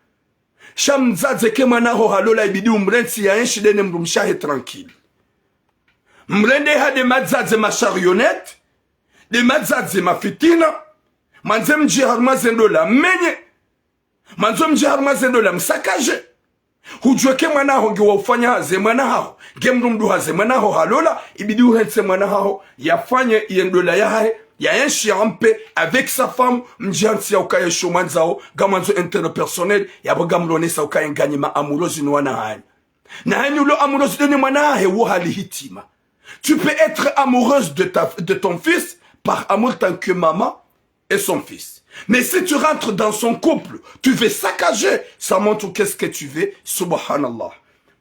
Sha mdzadze ke mwana haho halola ibidi umrentsi yaenshi daye ne mdrumshe wahe tranquille. Mrende ha de madzadze ma charionnettes, de madzadze ma fitina, Mwandze mdje harumwa ze ndola mmenye. Mwandzo mdje harumwa ze ndola msakaje. Hudjuwe ke mwana haho nge wa ufanya hazi, mwana haho nge mdru mdru hazi, mwana haho halola, ibidi uhentse mwana haho yafanye ye ndola yahahe, yaenshi yampe avec sa femme, mdje hantsi ya ukaya sho mwandzao, ngamwandzo intérêt personnel, yapvo ngamlonesa ukaya nganyi ma amoureuse ni wana hanyu. Na hanyu ulo amoureuse de ne mwana hahe wo hali hitima. Tu peux être amoureuse de ta, de ton fils par amour tant que maman et son fils. Mais si tu rentres dans son couple, tu veux saccager, ça montre qu'est-ce que tu veux, subhanallah.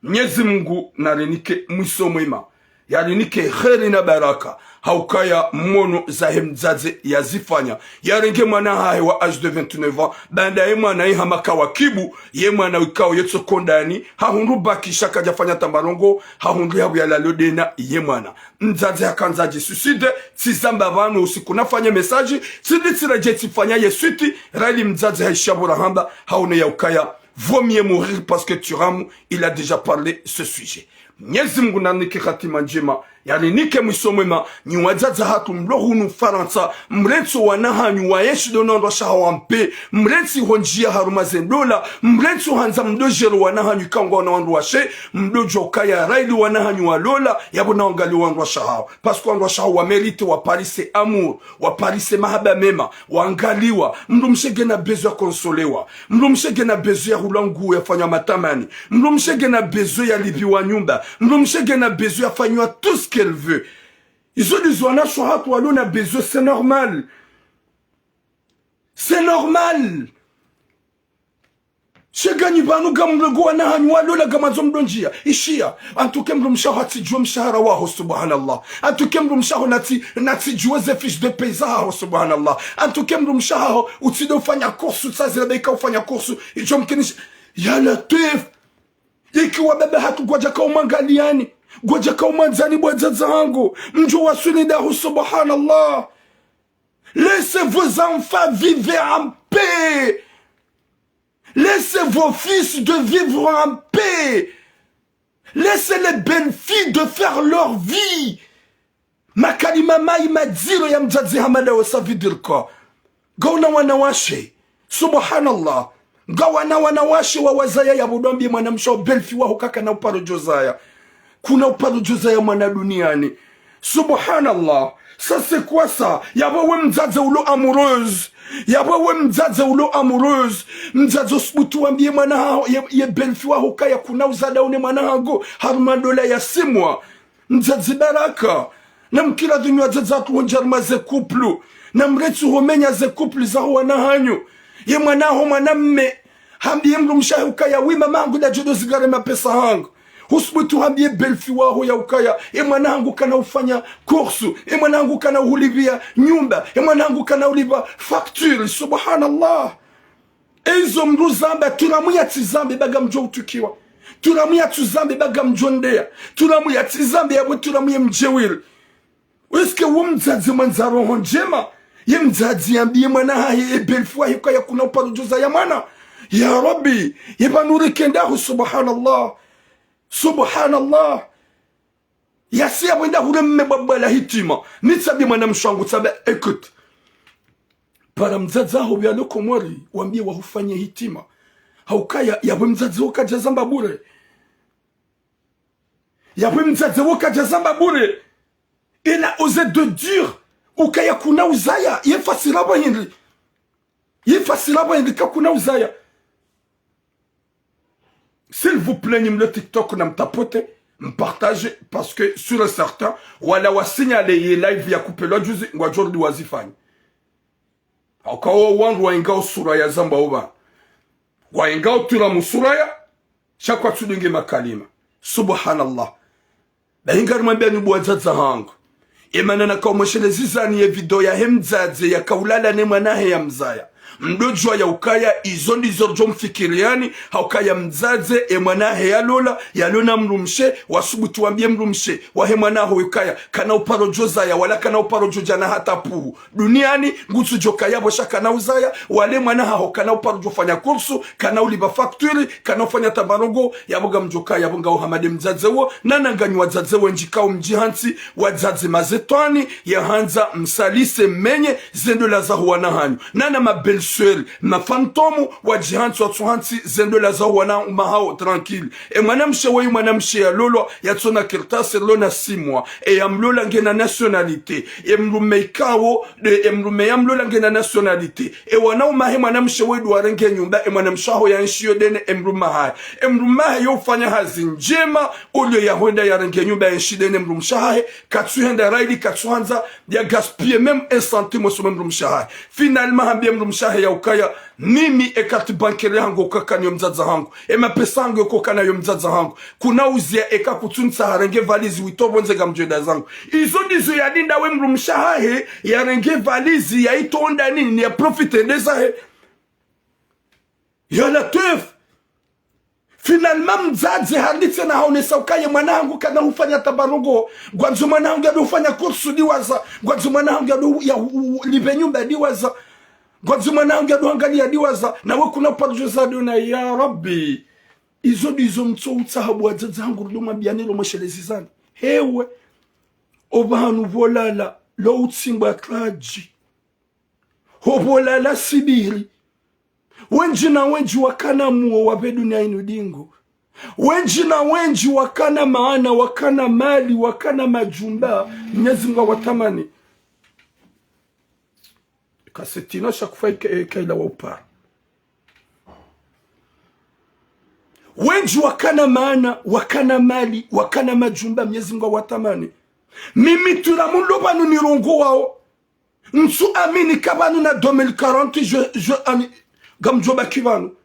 Mnyezi Mungu narinike mwiso mwema. Yarinike kheri na baraka. Haukaya mwono zahe mdzadze yazifanya. Yarenge mwana hahe wa âge de vingt-neuf ans. Baanda ye mwana iha maka wa kibu, ye mwana wikao yetso kondani, hahundru baki sha kadjafanya ta marongo, hahundru yapvo yalalo dena ye mwana. Mdzadze hakandza dji suicide, tsizamba pvanu usiku nafanye message, tsindi tsira dje tsifanya ye suite, rali mdzadze haisha pvo rahamba, haone ya ukaya, vaut mieux mourir parce que Thuram, il a déjà parlé ce sujet. Mnyezi Mungu nanike hatima ndjema, yarinike mwiso mwema, nyi wadzadze hatru mlo hunu Farantsa, mrentsi wana hanyu waenshi do na wandru washe hawo wampe, mrentsi ho ndziya harumwa ze ndola, mrentsi handza mdo gérer wana hanyu ikao ngwawo na wandru washe, mdo djuwa ukaya rali wana hanyu walola, yapvo na wangalie wandru washe hawo. Parce que wandru washe hawo wa mérite, wa parise amour, wa parise mahaba mema, wangaliwa, mdrumshe ngena besoin ya consolewa, mdrumshe ngena besoin ya hulwa nguo yafanywa matamani, mdrumshe ngena besoin ya lipviwa nyumba, mdrumshe ngena besoin ya fanywa tout ce qu'elle veut. Izo ndizo wanashe hatru walo na besoin, c'est normal. C'est normal. Sha nganyi pvanu ngamrengao wana hanyu walola ngamwandzo mdo ndziya. Ishiya. Antuke mdrumshe haho hatsidjuwe mshahara waho, subhanallah. Antuke mdrumshe haho natsi, natsidjuwe ze fiche de paie zahaho, subhanallah. Antuke mdrumshe haho utsido ufanya course, utsazira beka ufanya course. Idjo mkinisha. Ya Latwif. Ikiwa baba hatru ngwadjaka umwangaliani, ngwadjaka umwandzani bo wadzadze hangu, mdjo waswili daho, subhanallah. Laissez vos enfants vivre en paix. Laissez vos fils de vivre en paix. Laissez les belles-filles de faire leur vie. Makalima mayi madziro ya mdzadze hama ndawe, ça veut dire quoi? Ngauna wanawashe. Subhanallah. Ngauna wanawashe wawazaya yapvo ndo wambie mwanamshe waho belle-fille waho kakana uparo djozaya. Kuna uparo djozaya mwana duniani. Subhanallah. Ça c'est quoi ça? Yapvo we mdzadze ulo amoureuse. Yapvo we mdzadze ulo amoureuse. Mdzadze usubutu wambie mwana haho, ye, ye belle-fille waho kaya kuna uzaya daune mwana hangu. Harumwa ndola ya six mois. Mdzadze baraka. Namkiri duniya wadzadze hatru ho ndja harumwa ze couple. Namrentsi homenya ze couple zaho wana hanyu. Ye mwana haho mwanamme. Hambie mdrumshe hahe ukaya, oui, mama hangu ndadjo do zigare mapesa hangu. Husubutu hambie belle-fille waho ya ukaya, e mwana hangu kana ufanya course, e mwana hangu kana uhulipvia nyumba, e mwana hangu kana ulipva facture, subhanallah. Ezo mdru zamba, Thuram yatsizambe ba ngamdjo utukiwa. Thuram yatsizambe ba ngamdjo ndeya. Thuram yatsizambe yapvo Thuram ye mdjewili. Est-ce que wo mdzadze mwandza roho ndjema? Ye mdzadze yambie mwana hahe, e belle-fille wahe kaya kuna uparo djozaya mwana. Ya Rabbi, ye pvanu rikenda hu, subhanallah. Subhanallah. Yasi yapvo enda hure mme bwabwa la hitima. Nitsambe mwanamshe wangu tsambe, écoute. Para mdzadze haho pvia lo Komori, wambie wahufanye hitima. Haukaya, yapvo mdzadze wo kadja zamba bure. Yapvo mdzadze wo kadja zamba bure. Il a osé de dire ukaya kuna uzaya, ye fasiri pvo hindri. Ye fasiri pvo hindri ka kuna uzaya. S'il vous plaît, nyi mlo TikTok namtapote, mpartage, parce que sûr et certain, wala wa signaler ye live ya kupelwa juzi, ngwadjo rudi wazifanye. Hauka wo wandru waingao Suraya zamba uba. Waingao Thuram Suraya, sha kwatsudunge makalima. Subhanallah. Bahi ngarimwambiani bo wadzadze hangu. Emana nakaumweshelezizani ye video yahe mdzadze yakaulala ne mwana hahe yamzaya. Mdodjuwa ya ukaya izo ndizo ridjo mfikiriyani, ha ukaya mdzadze, e mwana hahe yalola, yalona mdrumshe, wasubuti wambiye mdrumshe wahe mwana haho ukaya kana uparo djo zaya, wala kana uparo djo djana hata puhu. Duniani, ngutsudjo kaya pvo sha kana uzaya, wala e mwana haho kana uparo djo fanya kursu, kana ulipva facture, kana ufanya tabarongo, yapvo ngamdjo kaya pvo ngao hama nde mdzadze wo, nana nganyi wadzadze wendji kao mdjihantsi, wadzadze mashetwani, yahandza msalise mmenye, ze ndola zaho wana hanyu. Nana ma belle-sœur, ma fantôme, wadjihantsi watsuhantsi ze ndola zaho wana uma hawo tranquille. E mwanamshe weyi mwanamshe yalolwa, yatsona kartasi, rilo na six mois. E yamlola ngena nationalité. E mdrume ikao, nde e mdrume yamlola ngena nationalité. E wana uma hahe mwanamshe weyi ndo warenge nyumba, e mwanamshe haho yaenshi yo ndene e mdrume hahe. E mdrume hahe yo ufanya hazi ndjema, olio yahwenda yarenge nyumba yaenshi ndene mdrumshe hahe, katsuhenda raili, katsuhandza ya gaspiller même un centime osome mdrumshe hahe. Finalement hambiye mdrumshe hahe ya ukaya, mimi e carte bancaire yahangu ukakana yo mdzadze hangu. E mapesa hangu yokokana yo mdzadze hangu. Kuna uziya eka kutsunitsaha renge valizi witowe pvondze ngamdjo enda zangu. Izo ndizo yadinda we mdrumshe hahe, yarenge valizi, yaitowe ndani, ni ya profite nde zahe. Ya Latwif. Finalement, mdzadze handitse na haonesa ukaya ye mwana hangu kana hufanya tabarongo. Ngwandzo mwana hangu yado hufanya kursu ndiwaza. Ngwandzo mwana hangu yado ya u-, u-, lipve nyumba ndiwaza. Ngwandzo mwana hangu yado hangaliya ndiwaza. Nawe kuna uparo djo zaya ndo na ya Rabbi. Izo ndizo mtso utsaha bo wadzadze hangu rudo mwambiyani ro mweshelezi zani. Hewe. Opvahanu pvolala, lo utsimbwa tradji. Hopvolala sibiri. Wendji na wendji wakana muo wapve duniya inu dingo. Wendji na wendji wakana maana, wakana mali, wakana majumba. Mnyezi Mungu awatamani. Kasetino shakufa ike-, ikaila wa upara. Wendji wakana maana, wakana mali, wakana majumba, Mnyezi Mungu awatamani. Mimi tula mulo pvanu nirongowao. Ntsu amini ka pvanu na deux mille quarante, je, je, ani, ngamdjo baki pvanu.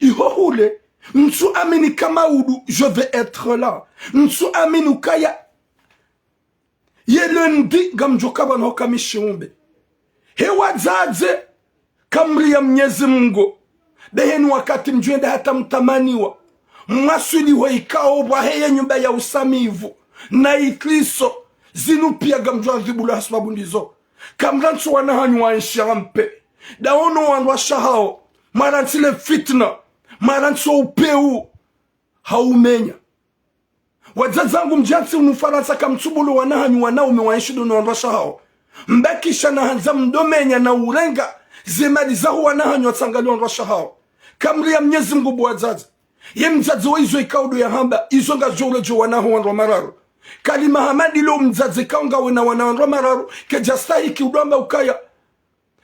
Iho hule, ntsu amini ka maudu, je vais être là. Ntsu amini ukaya, ye lundi, ngamdjo ka pvanu hoka mi shiumbe. He wadzadze, kamriya Mnyezi Mungu. Be heni wakati mdjo enda hata mtamaniwa. Mwaswili ho ikao pvwahe ye nyumba ya usamivu. Na ikriso, zinu piya ngamdjo adhibulwa ha sababu ndizo. Kamrantsi wana hanyu waenshi ampe. Ndaono wandru washe hawo. Mwarantsi le fitna. Mwarantsi o upeu. Haumenya. Wadzadze wangu mdjantsi unu Farantsa kamtsubulo wana hanyu wanaume waenshi ndo no wandru washe hawo. Mbakisha na handza mdomenya na urenga ze mali zaho wana hanyu watsangalia wandru washe hawo. Kamriya Mnyezi Mungu bo wadzadze. Ye mdzadze wa izo ikao ndo yahamba, izo ngazidjo uredjeya wana haho wandru wa mararu. Kalima hama ndilo mdzadze ikao ngawe na wana wandru wa mararu, kedjastahiki udo amba ukaya.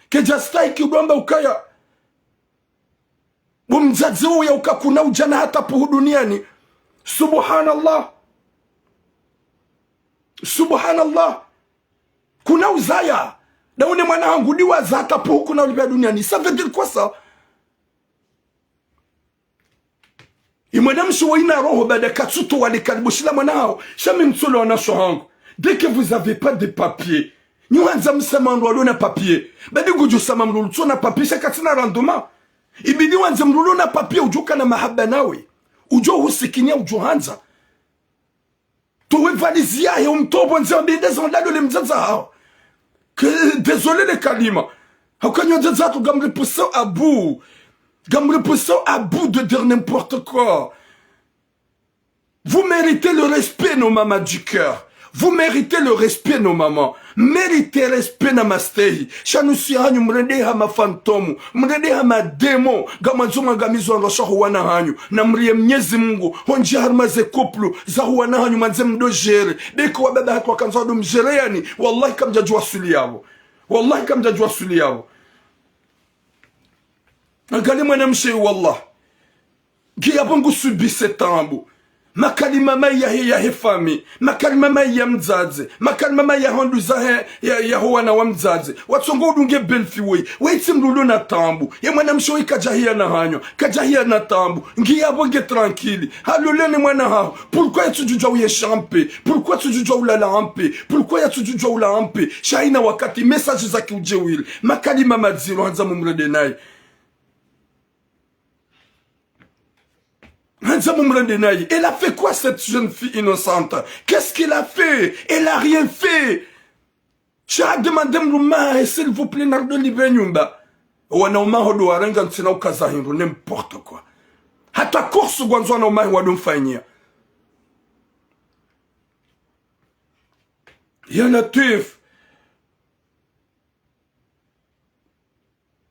Kedjastahiki udo amba ukaya. Bo mdzadze uya uka kuna udjana hata puhu duniani. Subhanallah. Subhanallah. Kuna uzaya. Ndaone mwana hangu ndiwaza hata puhu kuna ulipva duniani. Ça veut dire quoi ça? Ye mwanamshe wa ina roho baada katsutowa le kalibo shila mwana haho. Sha mi mtsolo wanasho hangu. Dès que vous avez pas de papier. Nyi wandza msama mdru alona papier. Badi ngudjo sama mdru utsona papier sha katsina rendement. Ibidi wandze mdru ulona papier udjo kana mahaba nawe. Udjo husikinia udjo handza. Towe valizi yahe umtowe pvondze wambe ndeza wandalole mdzadze haho. Que, désolé le kalima. Hauka nyi wadzadze hatru ngamripusao à bout. Ngamripusao à bout de dire n'importe quoi. Vous méritez le respect, nos mamans du cœur. Vous méritez le respect, nos mamans. Méritez respect na mastehi. Sha nusu yahanyu mrende ha ma fantôme. Mrende ha ma démon. Ngamwandzo mwangamize wandru washe haho wana hanyu. Namriye Mnyezi Mungu. Hondji harumwa ze couple. Zaho wana hanyu mwandze mdo gérer. Beko wababa hatru wakandza wado mgérer yani. Wallahi kamdjadjuwa swili yapvo. Wallahi kamdjadjuwa swili yapvo. Angalia mwanamshe, wallah. Ngiya pvo ngu subir ze taabu. Makalima mayi yahe, yahe fami, makalima mayi ya mdzadze, makalima mayi ya ho nduzahe, ya, ya ho wana wa mdzadze. Watsongo udunge belle-fille woyi, woyi tsi mdru ulo na taabu. Ye mwanamshe woyi kadjahiya na hanyo, kadjahiya na taabu. Ngiya pvo nge tranquille. Halole ne mwana haho. Pourquoi yatsudjudjuwa uyenshi en paix? Pourquoi yatsudjudjuwa ulala en paix? Pourquoi yatsudjudjuwa ula en paix? Sha hayina wakati message za kiudjeuri, makalima madziro, handza mumrende nayi. Handza mumrende nayi. Elle a fait quoi, cette jeune fille innocente? Qu'est-ce qu'elle a fait? Elle a rien fait. Sha demande mdrume wahahe, s'il vous plaît, narudi nipve nyumba. Wanaume waho ndo warenga ntsina ukaza hindru, n'importe quoi. Hata course ngwandzo wanaume wahe wado mfanyiya. Ya Latwif.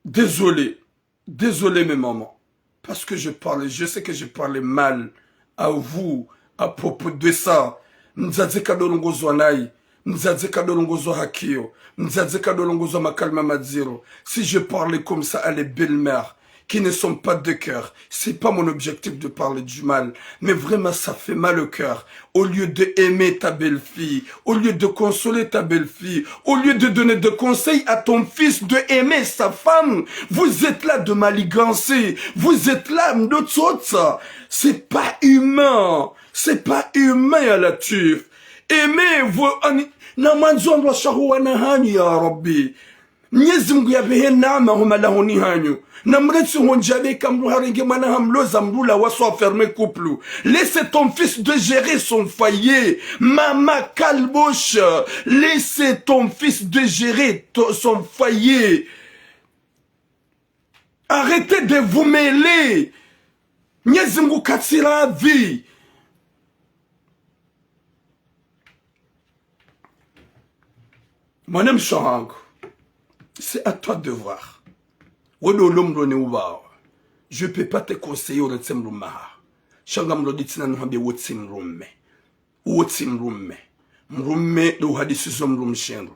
Désolé. Désolé, mes mamans. Parce que je parle, je sais que je parle mal à vous à propos de ça. Mdzadze kadolongozwa nayi. Mdzadze kadolongozwa hakiyo. Mdzadze kadolongozwa makalima madziro. Si je parle comme ça à les belles-mères qui ne sont pas de cœur, c'est pas mon objectif de parler du mal. Mais vraiment, ça fait mal au cœur. Au lieu de aimer ta belle-fille, au lieu de consoler ta belle-fille, au lieu de donner des conseils à ton fils de aimer sa femme, vous êtes là de manigancer, vous êtes là mdo tsotsa. C'est pas humain, c'est pas humain, ya Latwif. Aimez vos ani-, na mwandzo wandrwasha ho wana hanyu, ya Rabbi. Mnyezi Mungu yapvehe neema ho malahoni hanyu. Na mrentsi ho ndjia, beka mdru harenge mwana hamloza, mdru ula, soit fermez couple. Laissez ton fils de gérer son foyer. Maman Kalbosh, laissez ton fils de gérer to-, son foyer. Arrêtez de vous mêler. Mnyezi Mungu katsi radhi. Mwanamshe hangu, c'est à toi de voir. Wewe ndo ulo mdroni ubao. Je peux pas te conseiller urentse mdrume waho. Sha ngamrudi tsena nuhambie wewe tsi mdrume. Wewe tsi mdrume. Mdrume ndo uhadisizo mdrumshe ndro.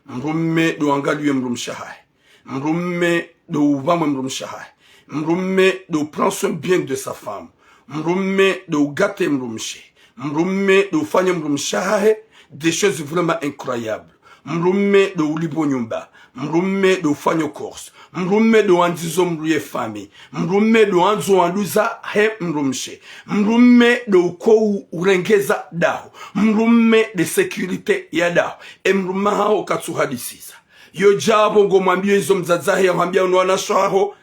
Mdrume ndo uangaliye mdrumshe wahahe. Mdrume ndo upvamwe mdrumshe wahahe. Mdrume ndo prend soin bien de sa femme. Mdrume ndo ugate mdrumshe. Mdrume ndo ufanye mdrumshe wahahe des choses vraiment incroyables. Mdrume ndo ulipvo nyumba. Mdrume ndo ufanye course. Mdrume ndo wandzizo mdru ye famille. Mdrume ndo wandzo wandru zahe mdrumshe. Mdrume ndo uko u-, urengeza daho. Mdrume nde sécurité ya daho. E mdrume waho katsuhadisiza. Yo djapvo ngomwambiyo izo mdzadze wahe yahwambia unu wanashe waho,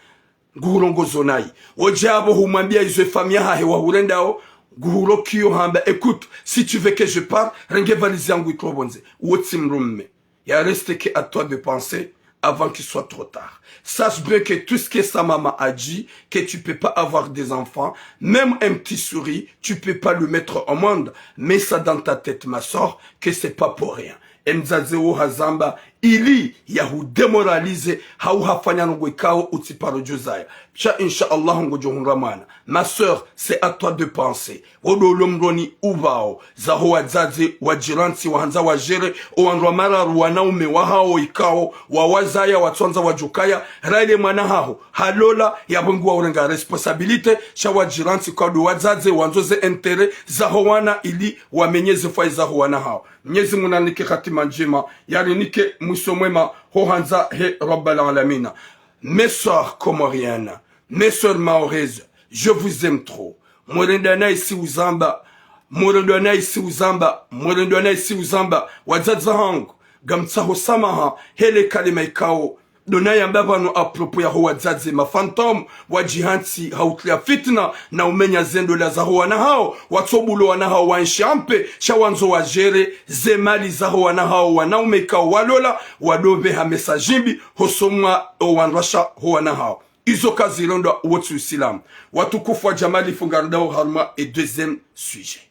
nguhurongozo nayi. Wo djapvo humwambia izo e famille yahahe wahurendao, nguhurokiyo hamba, écoute, si tu veux que je parte, renge valise yangu itowe pvondze. Wewe tsi mdrume. Il reste que à toi de penser avant qu'il soit trop tard. Sache bien que tout ce que sa maman a dit, que tu peux pas avoir des enfants, même un petit souris, tu peux pas le mettre au monde. Mets ça dans ta tête, ma sœur, que c'est pas pour rien. E mdzadze wo hazamba, ili yahudémoraliser, hau hafanya ndrongo ikao utsi paro djozaya. Sha, insha Allah, ngodjo hundra mwana. Ma sœur, c'est à toi de penser. Wewe ndo ulo mdroni ubao, zaho wadzadze, wadjirantsi, wahandza wagérer, owandru wa mararu wanaume wahawo ikao, wawazaya, watswandza wadjukaya, raile mwana haho, halola, yapvo ngu wa urenga responsabilité, sha wadjirantsi kwa ndo wadzadze, wandzo ze intérêt zaho wana ili wamenye ze foyer zaho wana hawo. Mnyezi Mungu narinike hatima ndjema, yarinike mwiso mwema, ho handza he Rabbal Alamina. Mes sœurs comoriennes, mes sœurs maoraises, je vous aime trop. Mwerenda nayi si uzamba, mwerenda nayi si uzamba, mwerenda nayi si uzamba, wadzadze hangu, ngamtsaho samaha, hele kalima ikao ndo nayamba pvanu à propos yaho wadzadze ma fantômes, wadjihantsi ha utria fitna, na umenya ze ndola zaho wana hawo, watsobulo wana hawo waenshi en paix, sha wandzo wagérer ze mali zaho wana hawo, wanaume ikao walola, wadopve ha message mbi, hosoni mwa owandrwasha ho wana hawo. Izo kazirendwa, wo tsi usilamu. Watukufu wa Jamali, funga ndao harumwa e deuxième sujet.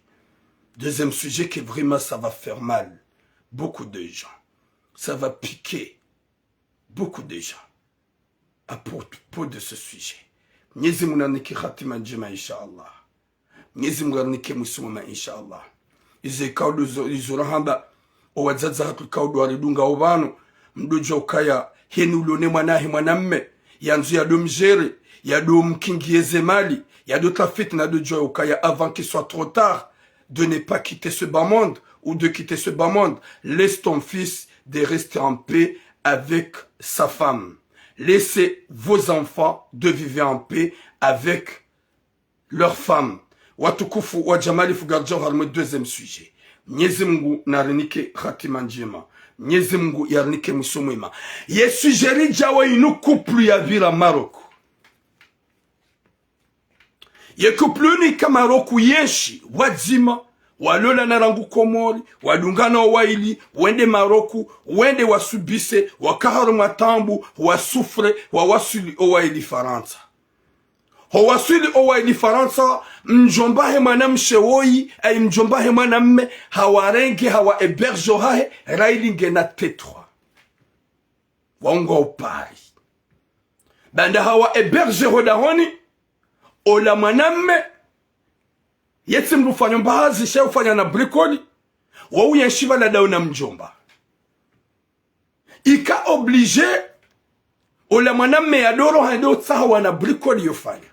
Deuxième sujet que vraiment ça va faire mal beaucoup de gens. Ça va piquer beaucoup de gens à propos de ce sujet. Mnyezi Mungu narinike hatima ndjema, insha Allah. Mnyezi Mungu arinike mwiso mwema, insha Allah. Izo ikao ndo zo, izo rahamba, owadzadze hatru ikao ndo waridunga opvanu, mdodjo ukaya, heni ulo ne mwana hahe mwanamme, yandzo yado mgérer, yado mkingiye ze mali, Il y a d'autres fitna de Dieu au cas, avant qu'il soit trop tard de ne pas quitter ce bas monde ou de quitter ce bas monde. Laisse ton fils de rester en paix avec sa femme. Laissez vos enfants de vivre en paix avec leur femme. Watukufu wa Jamali Fugar Jauhar, mwe deuxième sujet. Mnyezi Mungu narinike hatima njema. Mnyezi Mungu yarinike mwiso mwema. Ye sujet ridjawo inu couple ya pvira Maroc. Ye couple inu ika Maroc yenshi, wadzima, walolana rangu Komori, wadungana owaili, wende Maroc, wende wasubise, waka harumwa taabu, wasouffre, wawaswili owaili Farantsa. Ho waswili owaili Farantsa, mdjomba he mwanamshe woyi, ayi mdjomba he mwanamme, hawarenge, hawa héberge ohahe, raili ngena tetwa. Waunga o Paris. Baanda hawa héberge ho dahoni, ola mwanamme, yetsi mdru ufanya mbahazi, sha ufanya na bricole, wauyenshi pvala daho na mdjomba. Ika obligé, ola mwanamme yadoro hende utsaha wana bricole yofanya.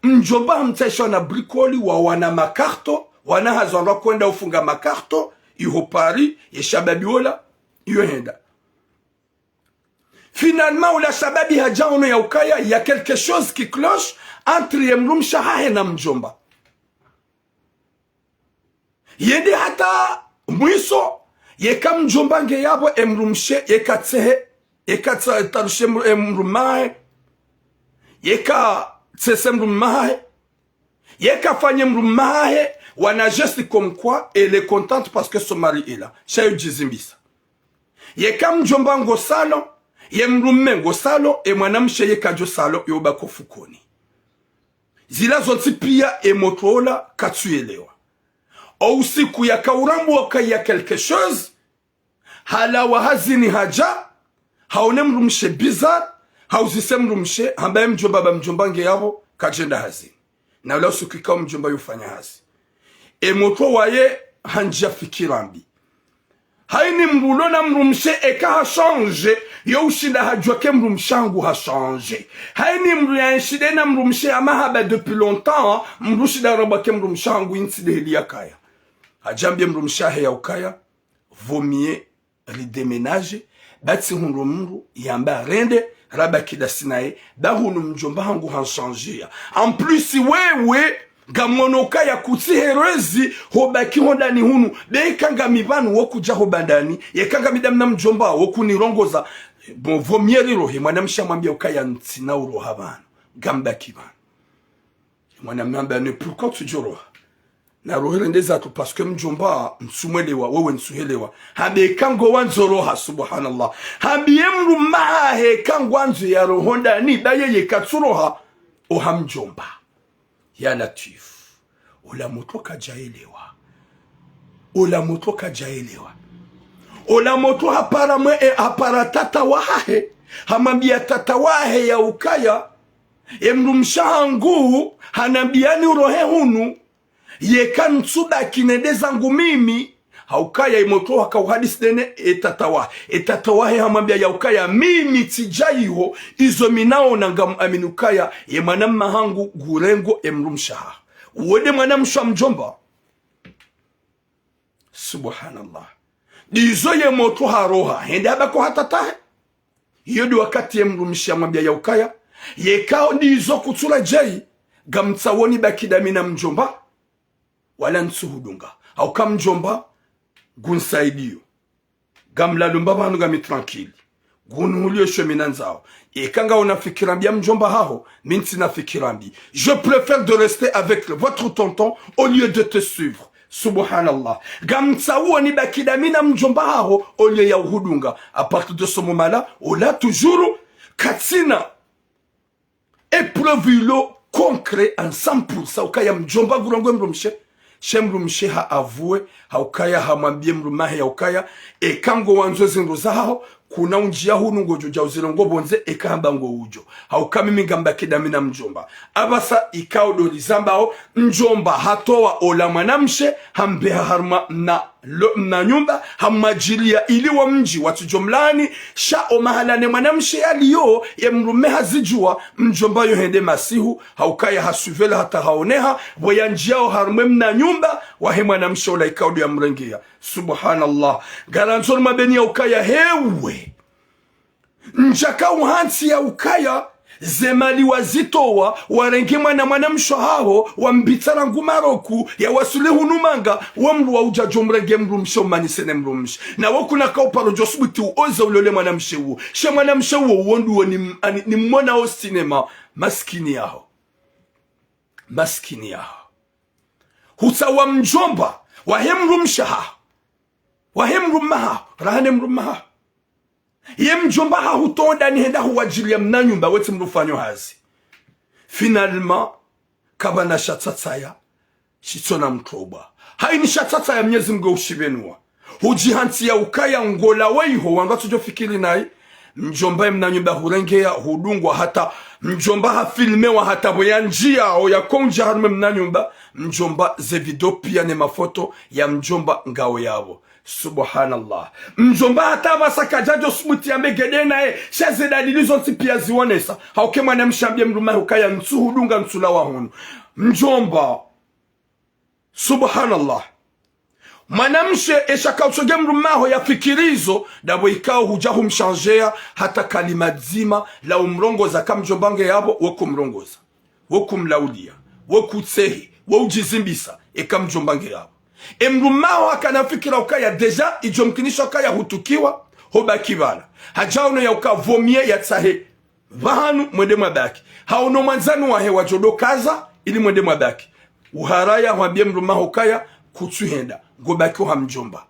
Mdjomba hamtsahisha wana bricole, wawana makarto, wana hazi wandru wakoenda ufunga makarto, iho Paris, ye shababi ola, iyo henda. Finalement, ola shababi hadja ono ya ukaya, il y a quelque chose qui cloche entre ye mdrumshe wahahe na mdjomba. Yende hata mwiso, yeka mdjomba nge yapvo, e mdrumshe, yeka tsehe, yeka tsa-, tarushe mdru-, e mdrumme wahahe, yeka tsese mdrumme wahahe, yeka fanye mdrumme wahahe, wana geste comme quoi elle est contente parce que son mari est là. Sha yo djizimbisa. Yeka mdjomba ngo salon, ye mdrumme ngo salon, e mwanamshe yeka djo salon, yo bako fukoni. Zila zontsi pia e motro ola katsuyelewa. O usiku yaka urambwa ka il y a quelque chose, halawa hazini hadja, haone mdrumshe bizarre, hauzise mdrumshe, hamba ye mdjomba, ba mdjomba nge yapvo, kadjenda hazini. Na ula usiku ikao mdjomba yofanya hazi. E motro waye handjia fikira mbi. Haini mdru ulo na mdrumshe eka ha change, yo ushinda hadjua ke mdrumshe hangu ha change. Haini mdru yaenshi de na mdrumshe ya mahaba depuis longtemps, mdru ushinda rambwa ke mdrumshe hangu yentsi de heli yakaya. Hadjambie mdrumshe wahe ya ukaya, vaut mieux ridéménage, ba tsihundru mdru yamba rende, rabaki dasi naye, ba hunu mdjomba hangu hanchangea. En plus, wewe, ngamono kaya kutsi herezi, hobaki hondani hunu, be eka ngami pvanu wo kudja ho bandani, yeka ngami damu na mdjomba wo kunirongoza, bon, vaut mieux rirohe, mwanamshe hamwambia ukaya ntsina uroha pvanu, ngambaki pvanu. Mwanamme hamba ne, pourquoi tsudjoroha? Narohe rende zatru parce que mdjomba ntsumwelewa, wewe ntsuhelewa. Hambe eka ngo wandzo roha, subhanallah. Hambiye mdrumme wahahe eka ngwandzo yarohe hondani, ba yeye katsuroha, oha mdjomba. Ya Latif. Ola motro kadjaelewa. Ola motro kadjaelewa. Ola motro hapara mwe, e, hapara tata wahahe. Hamwambia tata wahahe ya ukaya, e mdrumshe wahangu, hanambia nirohe hunu, yeka ntsubaki nende zangu mimi, ha ukaya e motro haka uhadisi de ne e tata wahe. E tata wahe hamwambia ya ukaya, mimi tsidja iho, izo mi naona ngamuamini ukaya, ye mwanamme wahangu ngurengo e mdrumshe wahahe. Uwo de mwanamshe wa mdjomba. Subhanallah. Ndizo ye motro haroha, hende habaki oha tata wahe. Iyo de wakati ye mdrumshe hamwambia ya ukaya, yeka ndizo kutsuradjei, ngamtsaho nibaki dami na mdjomba, wala ntsuhudunga. Ha uka mdjomba, ngunisaidio. Ngamlalo mbapvi hanu ngami tranquille. Ngunuhuliyo she mi nandzao. Eka ngawe una fikira mbi ya mdjomba wahaho, mi ntsina fikira mbi. Je préfère de rester avec votre tonton au lieu de te suivre. Subhanallah. Ngamtsaho nibaki dami na mdjomba wahaho, au lieu ya uhudunga. À partir de ce moment-là, ola toujours, katsina épreuve ilo concret en cent pour cent ukaya mdjomba ngurengo e mdrumshe, she mdrumshe ha avoué, ha ukaya hamwambie mdrumme wahe ya ukaya, eka ngo wandzo zindru zahaho, Kuna undjia hunu ngodjo djau zile ngo pvondze eka hamba ngo udjo. Hauka mimi ngamba kidami na mdjomba. Apvasa ikao ndo rizambao, mdjomba hatowa ola mwanamshe, hambeha harumwa mna, lo, mna nyumba, hamwadjilia ili wo mdji watsudjo mlaani, sha o mahala ne mwanamshe yaliyo, ye mdrume hazidjua, mdjomba yo hende masihu, haukaya hasuvela hata haoneha, pvo yandjiao harumwa mna nyumba, wahe mwanamshe ola ikao ndo yamrengea. Subhanallah. Ngarandzo rimwambeni ya ukaya hewe. Ndjaka uhantsi ya ukaya, ze mali wazitowa, warenge mwana mwanamshe haho, wambitsa rangu Maroku, ya wasuli hunu manga, wa mdru wa udja djo mrenge mdrumshe umanise ne mdrumshe. Na wo kuna kauparo djo subuti uoze ulole mwanamshe uwo. She mwanamshe uwo uwo nduwo ni, ani, ni mwona o sinema, maskini yaho. Maskini yaho. Hutsaha mdjomba, wahe mdrumshe haho. Wahe mdrume haho, raha ne mdrume haho. Ye mdjomba hahutowa ndani hende huwadjilia mna nyumba wetsi mdru fanyo hazi. Finalement, kapvana sha tsatsaya, shitsona mtrobwa. Haini sha tsatsaya Mnyezi Mngu ushipvenua. Hudjihantsi ya ukaya ngola weiho wandru watsudjo fikiri nayi. Mdjomba ye mna nyumba hurengea, hudungwa hata, mdjomba hafilmewa hata pvo yandjiao yakondja harumwa mna nyumba, mdjomba ze video pia ne mafoto ya mdjomba ngao yapvo. Subhanallah. Mdjomba hata apvasa kadjadjo subuti yambe ngende naye, sha ze dalili zontsi pia zionesa. Hauka mwanamshe hambie mdrume hahe ukaya ntsuhudunga ntsu lawa hunu. Mdjomba. Subhanallah. Mwanamshe esha kautsonge mdrume haho yafikiri izo, ndapvo ikao hudja humshandjea hata kalima dzima la umrongoza ka mdjomba nge yapvo, we kumrongoza. We kumlaulia, we kutsehe, we udjizimbisa, eka mdjomba nge yapvo. E mdrume haho hakana fikira ukaya déjà, idjo mkinisha ukaya hutukiwa, hobaki pvala. Hadjaono ya uka vaut mieux yatsahe pvahanu mwende mwabaki. Haono mwandzani wahe wadjo ndo kaza, ili mwende mwabaki. Uharaya hwambie mdrume haho ukaya, kutsuhenda, ngobaki oha mdjomba.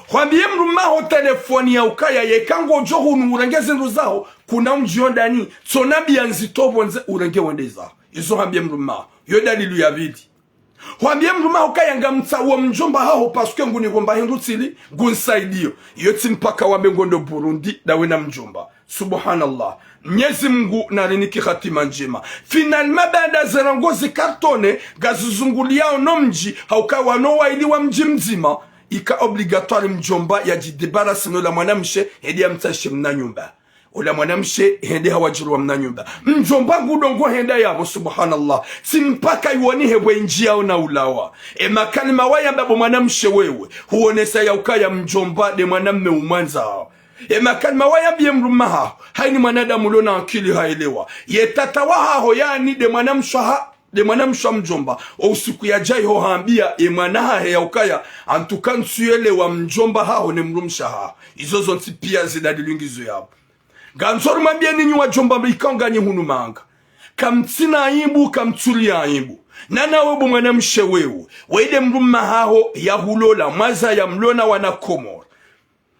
Hwambie mdrume haho telefoni ya ukaya yeka ngodjo hunu urenge zindru zaho, kuna undjio ndani, tsona mbia ndzito pvondze urenge wende zaho. Izo hambie mdrume haho. Yo dalili ya pvili. Hwambie mdrume haho ukaya ngamtsaho mdjomba haho parce que ngunihomba hindru tsili, ngunisaidio. Iyo tsi mpaka wambe ngondo Burundi, ndawe na mdjomba. Subhanallah. Mnyezi Mngu narinike hatima ndjema. Finalement, baanda ze ndrongoo zi cartonné, ngazizunguliao no mdji, hauka wanu waili wa mdji mdzima, ika obligatoire mdjomba yadjidébarrasse no la mwanamshe, hende yamtsahishe mna nyumba. Ola mwanamshe, hende hawadjiliwa mna nyumba. Mdjomba ngudo ngo henda yapvo, subhanallah. Tsi mpaka iwoni hepvo indjiao na ulawa. E makalima wayamba bo mwanamshe wewe, huonesa ya ukaya mdjomba nde mwanamme umwandzao. E makalima wayambie mdrume haho, haini mwanadamu ulo na akili haelewa. Ye tata wahaho yani nde mwanamshe ha, nde mwanamshe mdjomba. O usiku yadja iho hambia ye mwana hahe ya ukaya, en tout cas ntsuyelewa mdjomba haho ne mdrumshe haho. Izo zontsi pia zi dalili ngizo yapvo. Ngandzo rimwambie ninyi wadjomba ikao nganyi hunu manga. Kamtsina aibu, kamtsuli aibu. Na nawe bo mwanamshe wewe, we nde mdrume haho yahulola, mwazaya mlo na wana Komori.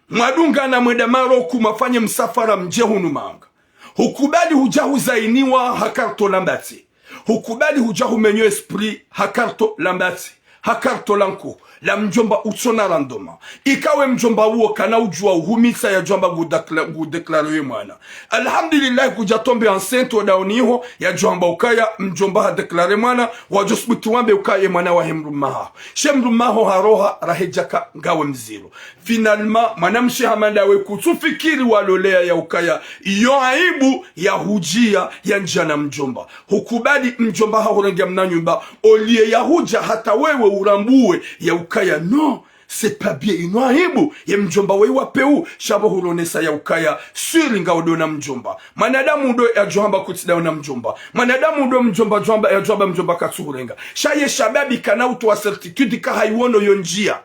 Mwadungana mwenda Maroku, mwafanye msafara mdje hunu manga. Hukubali hudja huzainiwa ha karto la mbatse. Hukubali hudja humenywa esprit ha karto la mbatse. Ha karto la nkuhu, la mdjomba utsona randoma. Ika we mdjomba uwo kana udjua uhumisa yadjo amba ngu décla-, ngu déclaré ye mwana. Alhamdulillah, kudja tomber enceinte o dauniho, yadjo amba ukaya mdjomba ha déclaré mwana, wadjo subuti wambe ukaya ye mwana wahe mdrume haho. She mdrume haho haroha, raha djaka ngawe mdziro. Finalement, mwanamshe hama ndawe kutsufikiri walolea ya ukaya iyo aibu yahudjia yandjia na mdjomba. Hukubali mdjomba hahurenge mna nyumba, olie yahudja hata wewe urambue ya ukaya non, c'est pas bien, inu aibu, ye mdjomba wewe wa peu, sha pvo hulonesa ya ukaya, sûr ngaudo na mdjomba. Mwanadamu udo yadjo hamba kutsi ndawe na mdjomba. Mwanadamu udo mdjomba djo amba, yadjo amba mdjomba katsuhurenga. Sha ye shababi kana utowa certitude ka haiwono yo ndjia.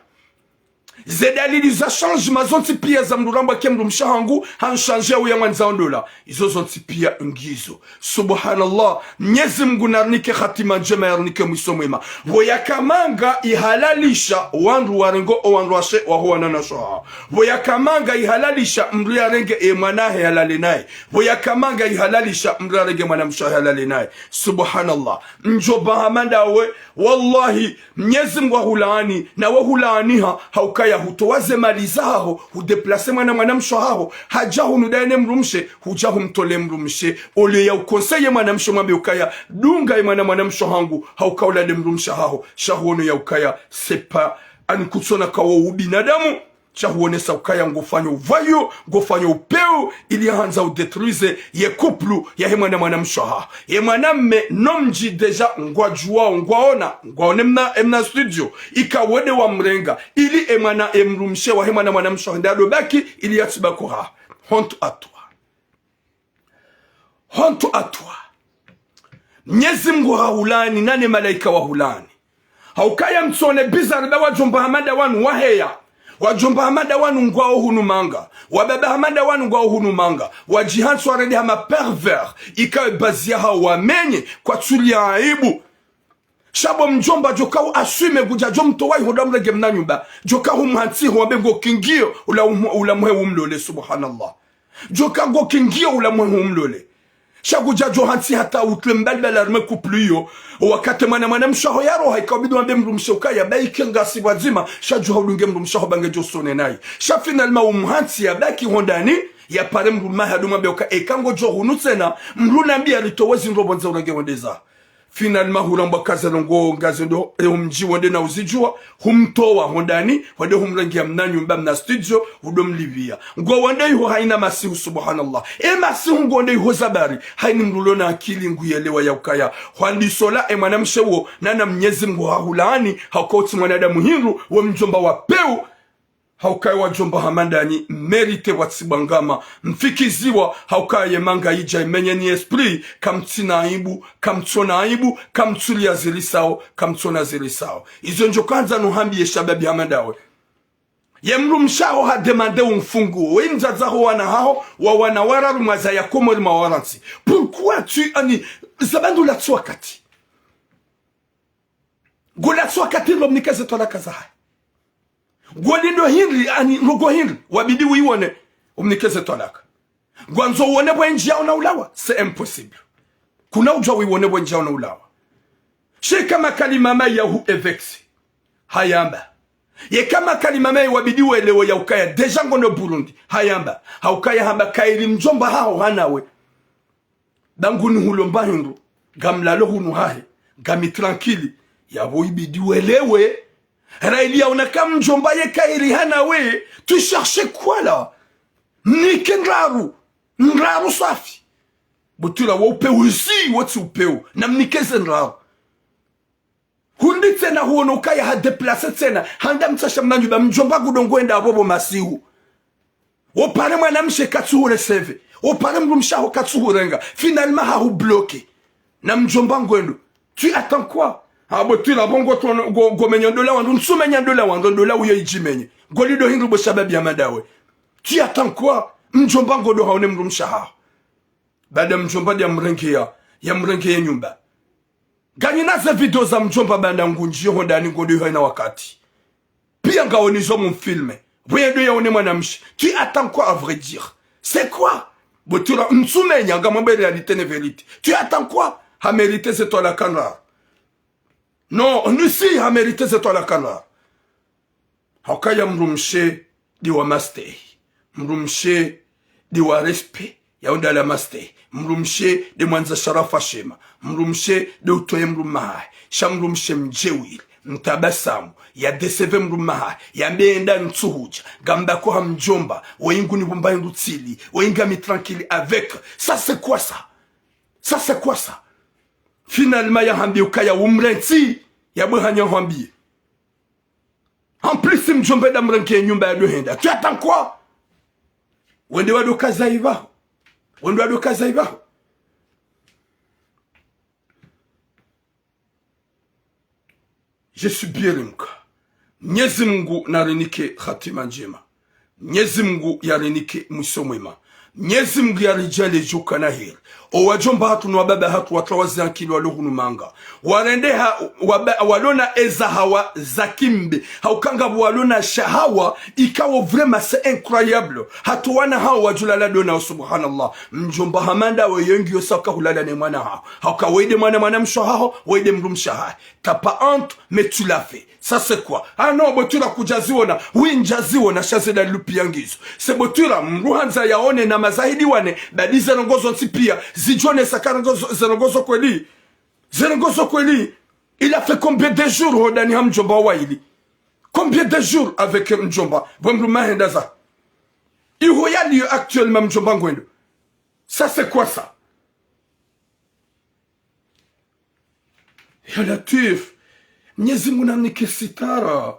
Ze dalili za changement zontsi pia za mdru rambwa ke mdrumshe hangu, hanshandjia uya mwandzao ndola. Izo zontsi pia ngizo. Subhanallah. Mnyezi Mngu narinike hatima ndjema, yarinike mwiso mwema. Pvo yaka manga ihalalisha wandru warengo o wandruwashe waho wananyashe hawo. Pvo yaka manga ihalalisha mdru yarenge e mwana hahe yalale naye. Pvo yaka manga ihalalisha mdru yarenge mwanamshe hahe yalale naye. Subhanallah. Mdjomba hama ndawe, wallahi, Mnyezi Mngu ahulaani, nawe hulaaniha, hauka Kaya hutowa ze mali zahaho, hudéplacer mwana mwanamshe haho, hadja hunu ndaye ne mdrumshe, hudja humtole mdrumshe, au lieu ya uconseiller mwanamshe mwambe ukaya, dunga ye mwana mwanamshe hangu, hauka ula nde mdrumshe haho, sha huono ya ukaya, c'est pas, ani kutsona kawo ubinadamu, sha huonesa ukaya ngofanyo uvayo, ngofanyo upeu, ili handza udétruise ye couple yahe mwana mwanamshe haho. Ye mwanamme no mdji déjà ngwadjuwao, ngwaona, ngwaone mna, emna studio, ika wo nde wamrenga, ili emwana, emdrumshe wahe mwana mwanamshe haho nde ado baki, ili yatsi bako haho. Honte à toi. Honte à toi. Mnyezi Mngu hahulaani, nane malaika wahulaani. Haukaya mtsone bizarre ba wadjomba hama nda wanu waheya. Wadjomba hama nda wanu ngwao hunu manga. Wababa hama nda wanu ngwao hunu manga. Wadjihantsi warende hama pervers. Ikawe bazi yahawo wamenye kwatsulia aibu. Sha bo mdjomba djoka u assume kudja djo mtowa iho nda mrenge mna nyumba. Djoka humhantsi ho wambe ngo kingiyo ula, um, ula mhe umlole, subhanallah. Djoka ngo kingiyo ula mwe humlole. Sha kudja djo hantsi hata utre mbali bala harumwa couple iyo. Wakati mwana mwanamshe haho yaroha, ika ubidi wambe mdrumshe ukaya, ba ike ngasi pvwadzima, sha djuha udunge mdrumshe haho ba ngedjo sonne nayi. Sha finalement umhantsi yabaki ho ndani, yapare mdrumme hahe ado mwambe uka, eka ngodjo hunu tsena, mdru nambiya ritowe zindro pvondze urenge wende zaho. Finalement, hurambwa kaza longo ngazo ndo, e, omdji wende na uzidjuwa, humtowa ho ndani, wende humrengia mna nyumba, mna studio, udo mlipviya. Ngo wende iho haina masihu, subhanallah. E masihu ngo wende iho zabari, haini mdru ulo na akili nguyelewa ya ukaya. Hwandi sola e mwanamshe wo, nana Mnyezi Mngu hahulaani, hauka utsi mwanadamu hindru, we mdjomba wa peu, haukaya wadjomba hama ndanyi, mérité watsibwangama, mfikiziwa, haukaya ye manga idja imenye ni esprit, kamtsina aibu, kamtsona aibu, kamtsulia zirisao, kamtsona zirisao. Izo ndjo kandza nuhambiye shababi hama ndawe. Ye mdrumshe haho ha demandé umfunguo, we mdzadze haho wana haho, wa wana wararu mwaza ya Komori mwa warantsi. Pourquoi tu, ani, za bandu latsi wakati. Ngo latsi wakati ndo mnike ze twalaka zahahe. Ngo lindo hindri, ani, ngo hindri, wabidi uiwone, umnike ze twalaka. Ngwandzo uwone pvwe ndji yaona ulawa, c'est impossible. Kuna udjuwa uiwone pvwe ndji yaona ulawa. Sha eka makalima mayi ya hu évexé, hayamba. Yeka makalima mayi wabidi welewe ya ukaya, déjà ngono Burundi, hayamba. Haukaya hamba kayiri mdjomba haho hanawe. Ba nguni hulomba hindru, ngamlalo hunu hahe, ngami tranquille, yapvo ibidi welewe. Raili yaona ka mdjomba ye kayiri hanawe, tu cherches quoi là? Mnike ndraru, ndraru swafi. Butula wo upeu zi, wotsi upeu, na mnike ze ndraru. Hundri tsena huono ukaya ha déplacé tsena, handa mtsasha mna nyumba, mdjomba ngudo ngwenda apvo bo masihu. Opare mwanamshe katsuhu recevoir. Opare mdrumshe haho katsuhu renga. Finalement hahu bloqué. Na mdjomba ngwendo. Tu attends quoi? Abo tu la bongo tono, ngo, ngo menya ndola wandru, ntsu menya ndola wandru, ndola uyo idjimenye. Ngo lindo hindru bo shababi hama ndawe. Tu attends quoi? Mdjomba ngodo haone mdrumshe haho. Baada mdjomba nde yamrengeya, yamrengeya nyumba. Nganyina ze video za mdjomba banda ngundji yo ho ndani ngodo iho haina wakati. Piya ngaoni zo mumfilme. Pvwe ndo yaone mwanamshe. Tu attends quoi à vrai dire? C'est quoi? Butula, ntsu menya ngamwambe réalité ne vérité. Tu attends quoi? Ha mérité ze twalaka ndraru. Non, ni si ha mérité ze twalaka ndraru. Haukaya mdrumshe nde wa mastehi. Mdrumshe nde wa respect, ya undala mastehi. Mdrumshe nde mwandza sharafa shema. Mdrumshe nde utoye mdrumme hahe. Sha mdrumshe mdjeuri, mtabasamu, ya décevoir mdrumme hahe, yambe enda ntsuhudja, ngambako ha mdjomba, weyi nguni pvumba hindru tsili, weyi ngami tranquille avec. Ça c'est quoi ça? Ça c'est quoi ça? Finalement yahambi ukaya umrentsi, yapvo hanya hwambiye. En plus, mdjomba nda mrengeya nyumba yado henda. Tu attends quoi? Wende wado kaza ipvaho. Wende wado kaza ipvaho. Je suis bien rimka. Mnyezi Mungu narinike hatima ndjema. Mnyezi Mungu yarinike mwiso mwema. Mnyezi Mungu yaridjaanlie djo ukana heri. O wadjomba hatru no wababa hatru watru wazi ankili walo hunu manga. Warendeha, waba-, walona eza hawa za kimbe. Hauka ngapvo walona shahawa, ikao vraiment c'est incroyable. Hata wana hawo wadjulala ndo nao, subhanallah. Mdjomba hama ndawe yo ngiyo sa uka hulala ne mwana haho. Hauka weye nde mwana, mwana mshe haho, weye nde mdrumshe hahe. T'as pas honte, mais tu l'as fait. Ça c'est quoi? Ah non, bo Twira kudjaziona. Oui, ndjaziona, sha ze dalilu piya ngizo. C'est bo Twira, mdru handza yaone na mazahidi wane, badi ze ndrongo zontsi piya zidjonesa ka ndrongo zo, ze ndrongo zo kweli. Ze ndrongo zo kweli. Il a fait combien de jours hodahoni ha mdjomba wa ili? Combien de jours avec mdjomba? Bo mdru mahenda za. Iho yaliyo actuellement mdjomba ngwendo. Ça c'est quoi ça? Ya Latwif, Mnyezi Mungu narinike sitara.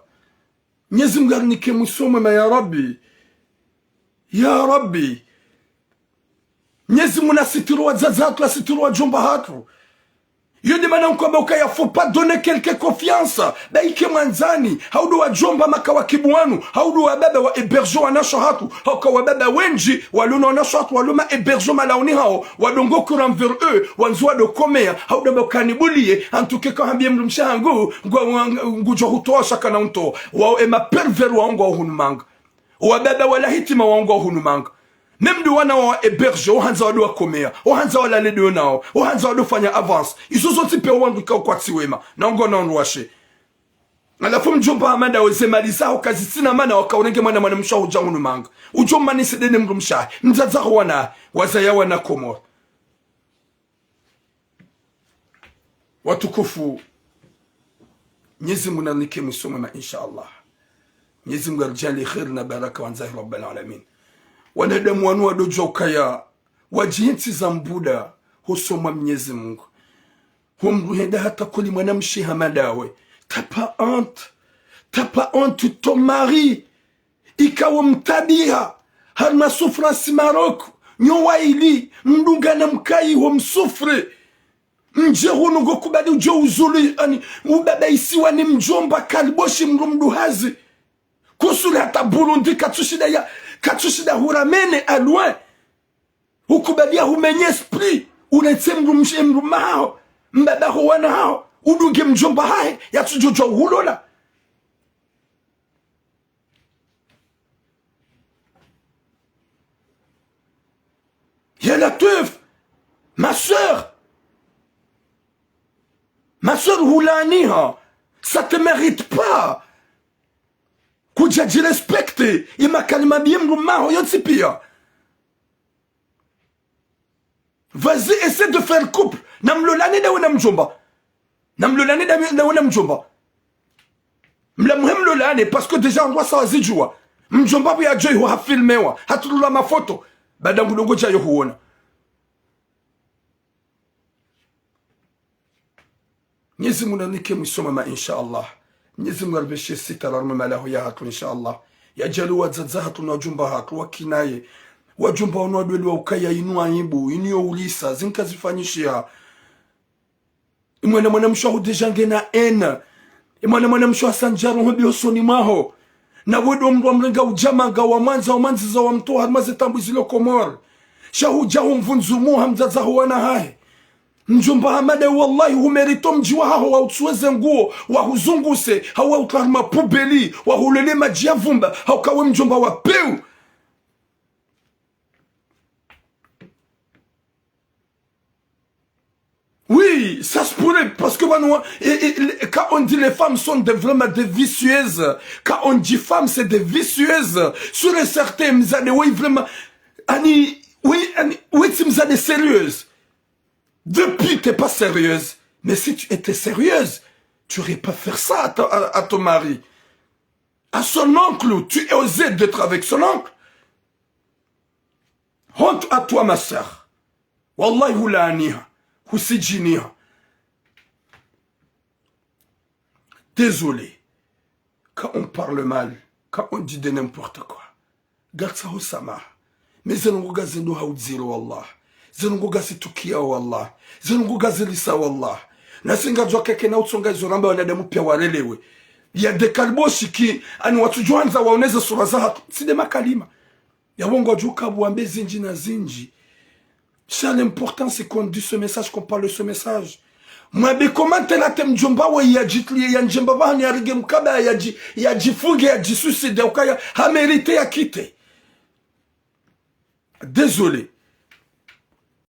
Mnyezi Mungu yarinike mwiso mwema, ya Rabbi. Ya Rabbi. Mnyezi Mungu nasitiri wadzadze hatru, nasitiri wadjomba hatru. Yo nde mana nkwamba ukaya faut pas donner quelqu'un confiance. Ba ike mwandzani, hau ndo wadjomba maka wakibu wanu, hau ndo wababa wa héberger wanashe hatru, hauka wababa wendji, walona wanashe hatru, walona héberger malaoni hawo, wadongo kura envers eux, wandzo wado komeya, hau ndo mba ukanibuliye, antuke ka hambiye mdrumshe hangu, ngwa, ngwa, ngudjo hutowa shaka na unto, wao ema pervers wao ngwao hunu manga. Wababa wala hitima wao ngwao hunu manga. Même ndo wana wa héberger, ohandza wado wakomeya, ohandza walale ndo nao, ohandza wado fanya avance. Izo zontsi piya wandru ikao kwatsi wema, na ngwao na wandru washe. Halafu mdjomba hama ndawe ze mali zaho kazitsina mana waka urenge mwana, mwana mshe haho udja hunu manga. Udjo mmanise nde ne mdrumshe hahe. Mdzadze haho wana, wazaya wana Komori. Watukufu, Mnyezi Mungu narinike mwiso mwema, insha Allah. Mnyezi Mungu yaridjaanlie heri na baraka, wandzahi Rabbal Alamin. Wanadamu wanu wadodjuwa ukaya, wadjihentsi za mbuda, hosoni mwa Mnyezi Mungu. Ho mdru henda hata koli mwana mshe hama ndawe. T'as pas honte. T'as pas honte, ton mari. Ikao mtabiha, harumwa souffrance Maroc, nyo waili, mdungana mkayi ho msouffre. Mdje hunu ngo kubali udjo uzulu, ani, ubaba isiwa ni mdjomba kaliboshi mdru mduhazi. Kusuli hata Burundi katsushinda ya, katsushinda huramene à loin. Ukubali ya humenye esprit, uretse mdrumshe, mdrumme haho, mbaba ho wana haho, udunge mdjomba hahe, yatsudjodjuwa uhulola. Ya Latwif, ma sœur, ma sœur, hulaaniha, ça te mérite pas. Kudja djirespecte, imakalima mbi ye mdrumme haho yontsi piya. Vas-y, essaie de faire couple. Namlolane ndawe na mdjomba. Namlolane ndawe, ndawe na mdjomba. Mlamuhe mlolane, parce que déjà ndrwa sa wazidjuwa. Mdjomba pvo yadjo iho hafilmewa, hatululwa mafoto. Baada ngudjo ngodja yo huona. Mnyezi Mungu narinike mwiso mwema, insha Allah. Mnyezi Mungu yaripveshe sitara harumwa malaho yahatru, insha Allah. Yadjaanlie wadzadze hatru na wadjomba hatru wakinaye. Wadjomba wanu wadwelewa ukaya inu aibu, inu yo ulisa, zinu kazifanyishiha. Imwana, mwana mshe haho déjà ngena haine. Imwana, mwana mshe haho sa ndjaro ho mbi hosoni mwaho. Na wewe ndo mdru wa mrenga udja manga wamwandza, wamwandziza, wamtowa harumwa ze taabu zilo Komori. Sha hudja humvundzumu ha mdzadze haho wana hahe. Mdjomba hama ndawe, wallahi, humérite omdji wahaho, wautsuwe ze nguo, wahuzunguse, hau wautowe harumwa poubelle, wahulole madji ya vumba, hauka we mdjomba wa pewu. Oui, ça se pourrait, parce que, bah, non, et, et, et, quand on dit les femmes sont des, vraiment des vicieuses, quand on dit femmes, c'est des vicieuses, sûr et certain, mzade, oui, vraiment, ani, oui, ani, oui, si mzade sérieuse. Depuis, t'es pas sérieuse. Mais si tu étais sérieuse, tu aurais pas fait ça à ton, à, à ton mari. À son oncle, tu osais d'être avec son oncle. Honte à toi, ma sœur. Wallahi, hulaaniha, husidjiniha. Désolé. Quand on parle mal, quand on dit de n'importe quoi, ngaritsaho samaha. Mais ze ndrongo ngazendo ha udziro, wallah. Ze ndrongo ngazitukiyao, wallah. Ze ndrongo ngazilisa, wallah. Nasi ngadjuwa keke na utsonga izo ramba wanadamu piya warelewe. Ya de kaliboshi ki, ani watsudjo handza waone ze sura zahatru. Tsi de makalima. Yapvo ngwadjo uka pvo wambe zindji na zindji. Sha l'important, c'est qu'on dit ce message, qu'on parle ce message. Mwambe comment elle a été mdjomba we yadjitliye ya ndjemba pvahanu yarenge mkaba yadji, yadjifunge, yadjisuicide, ukaya ha mérité ya quitter. Désolé.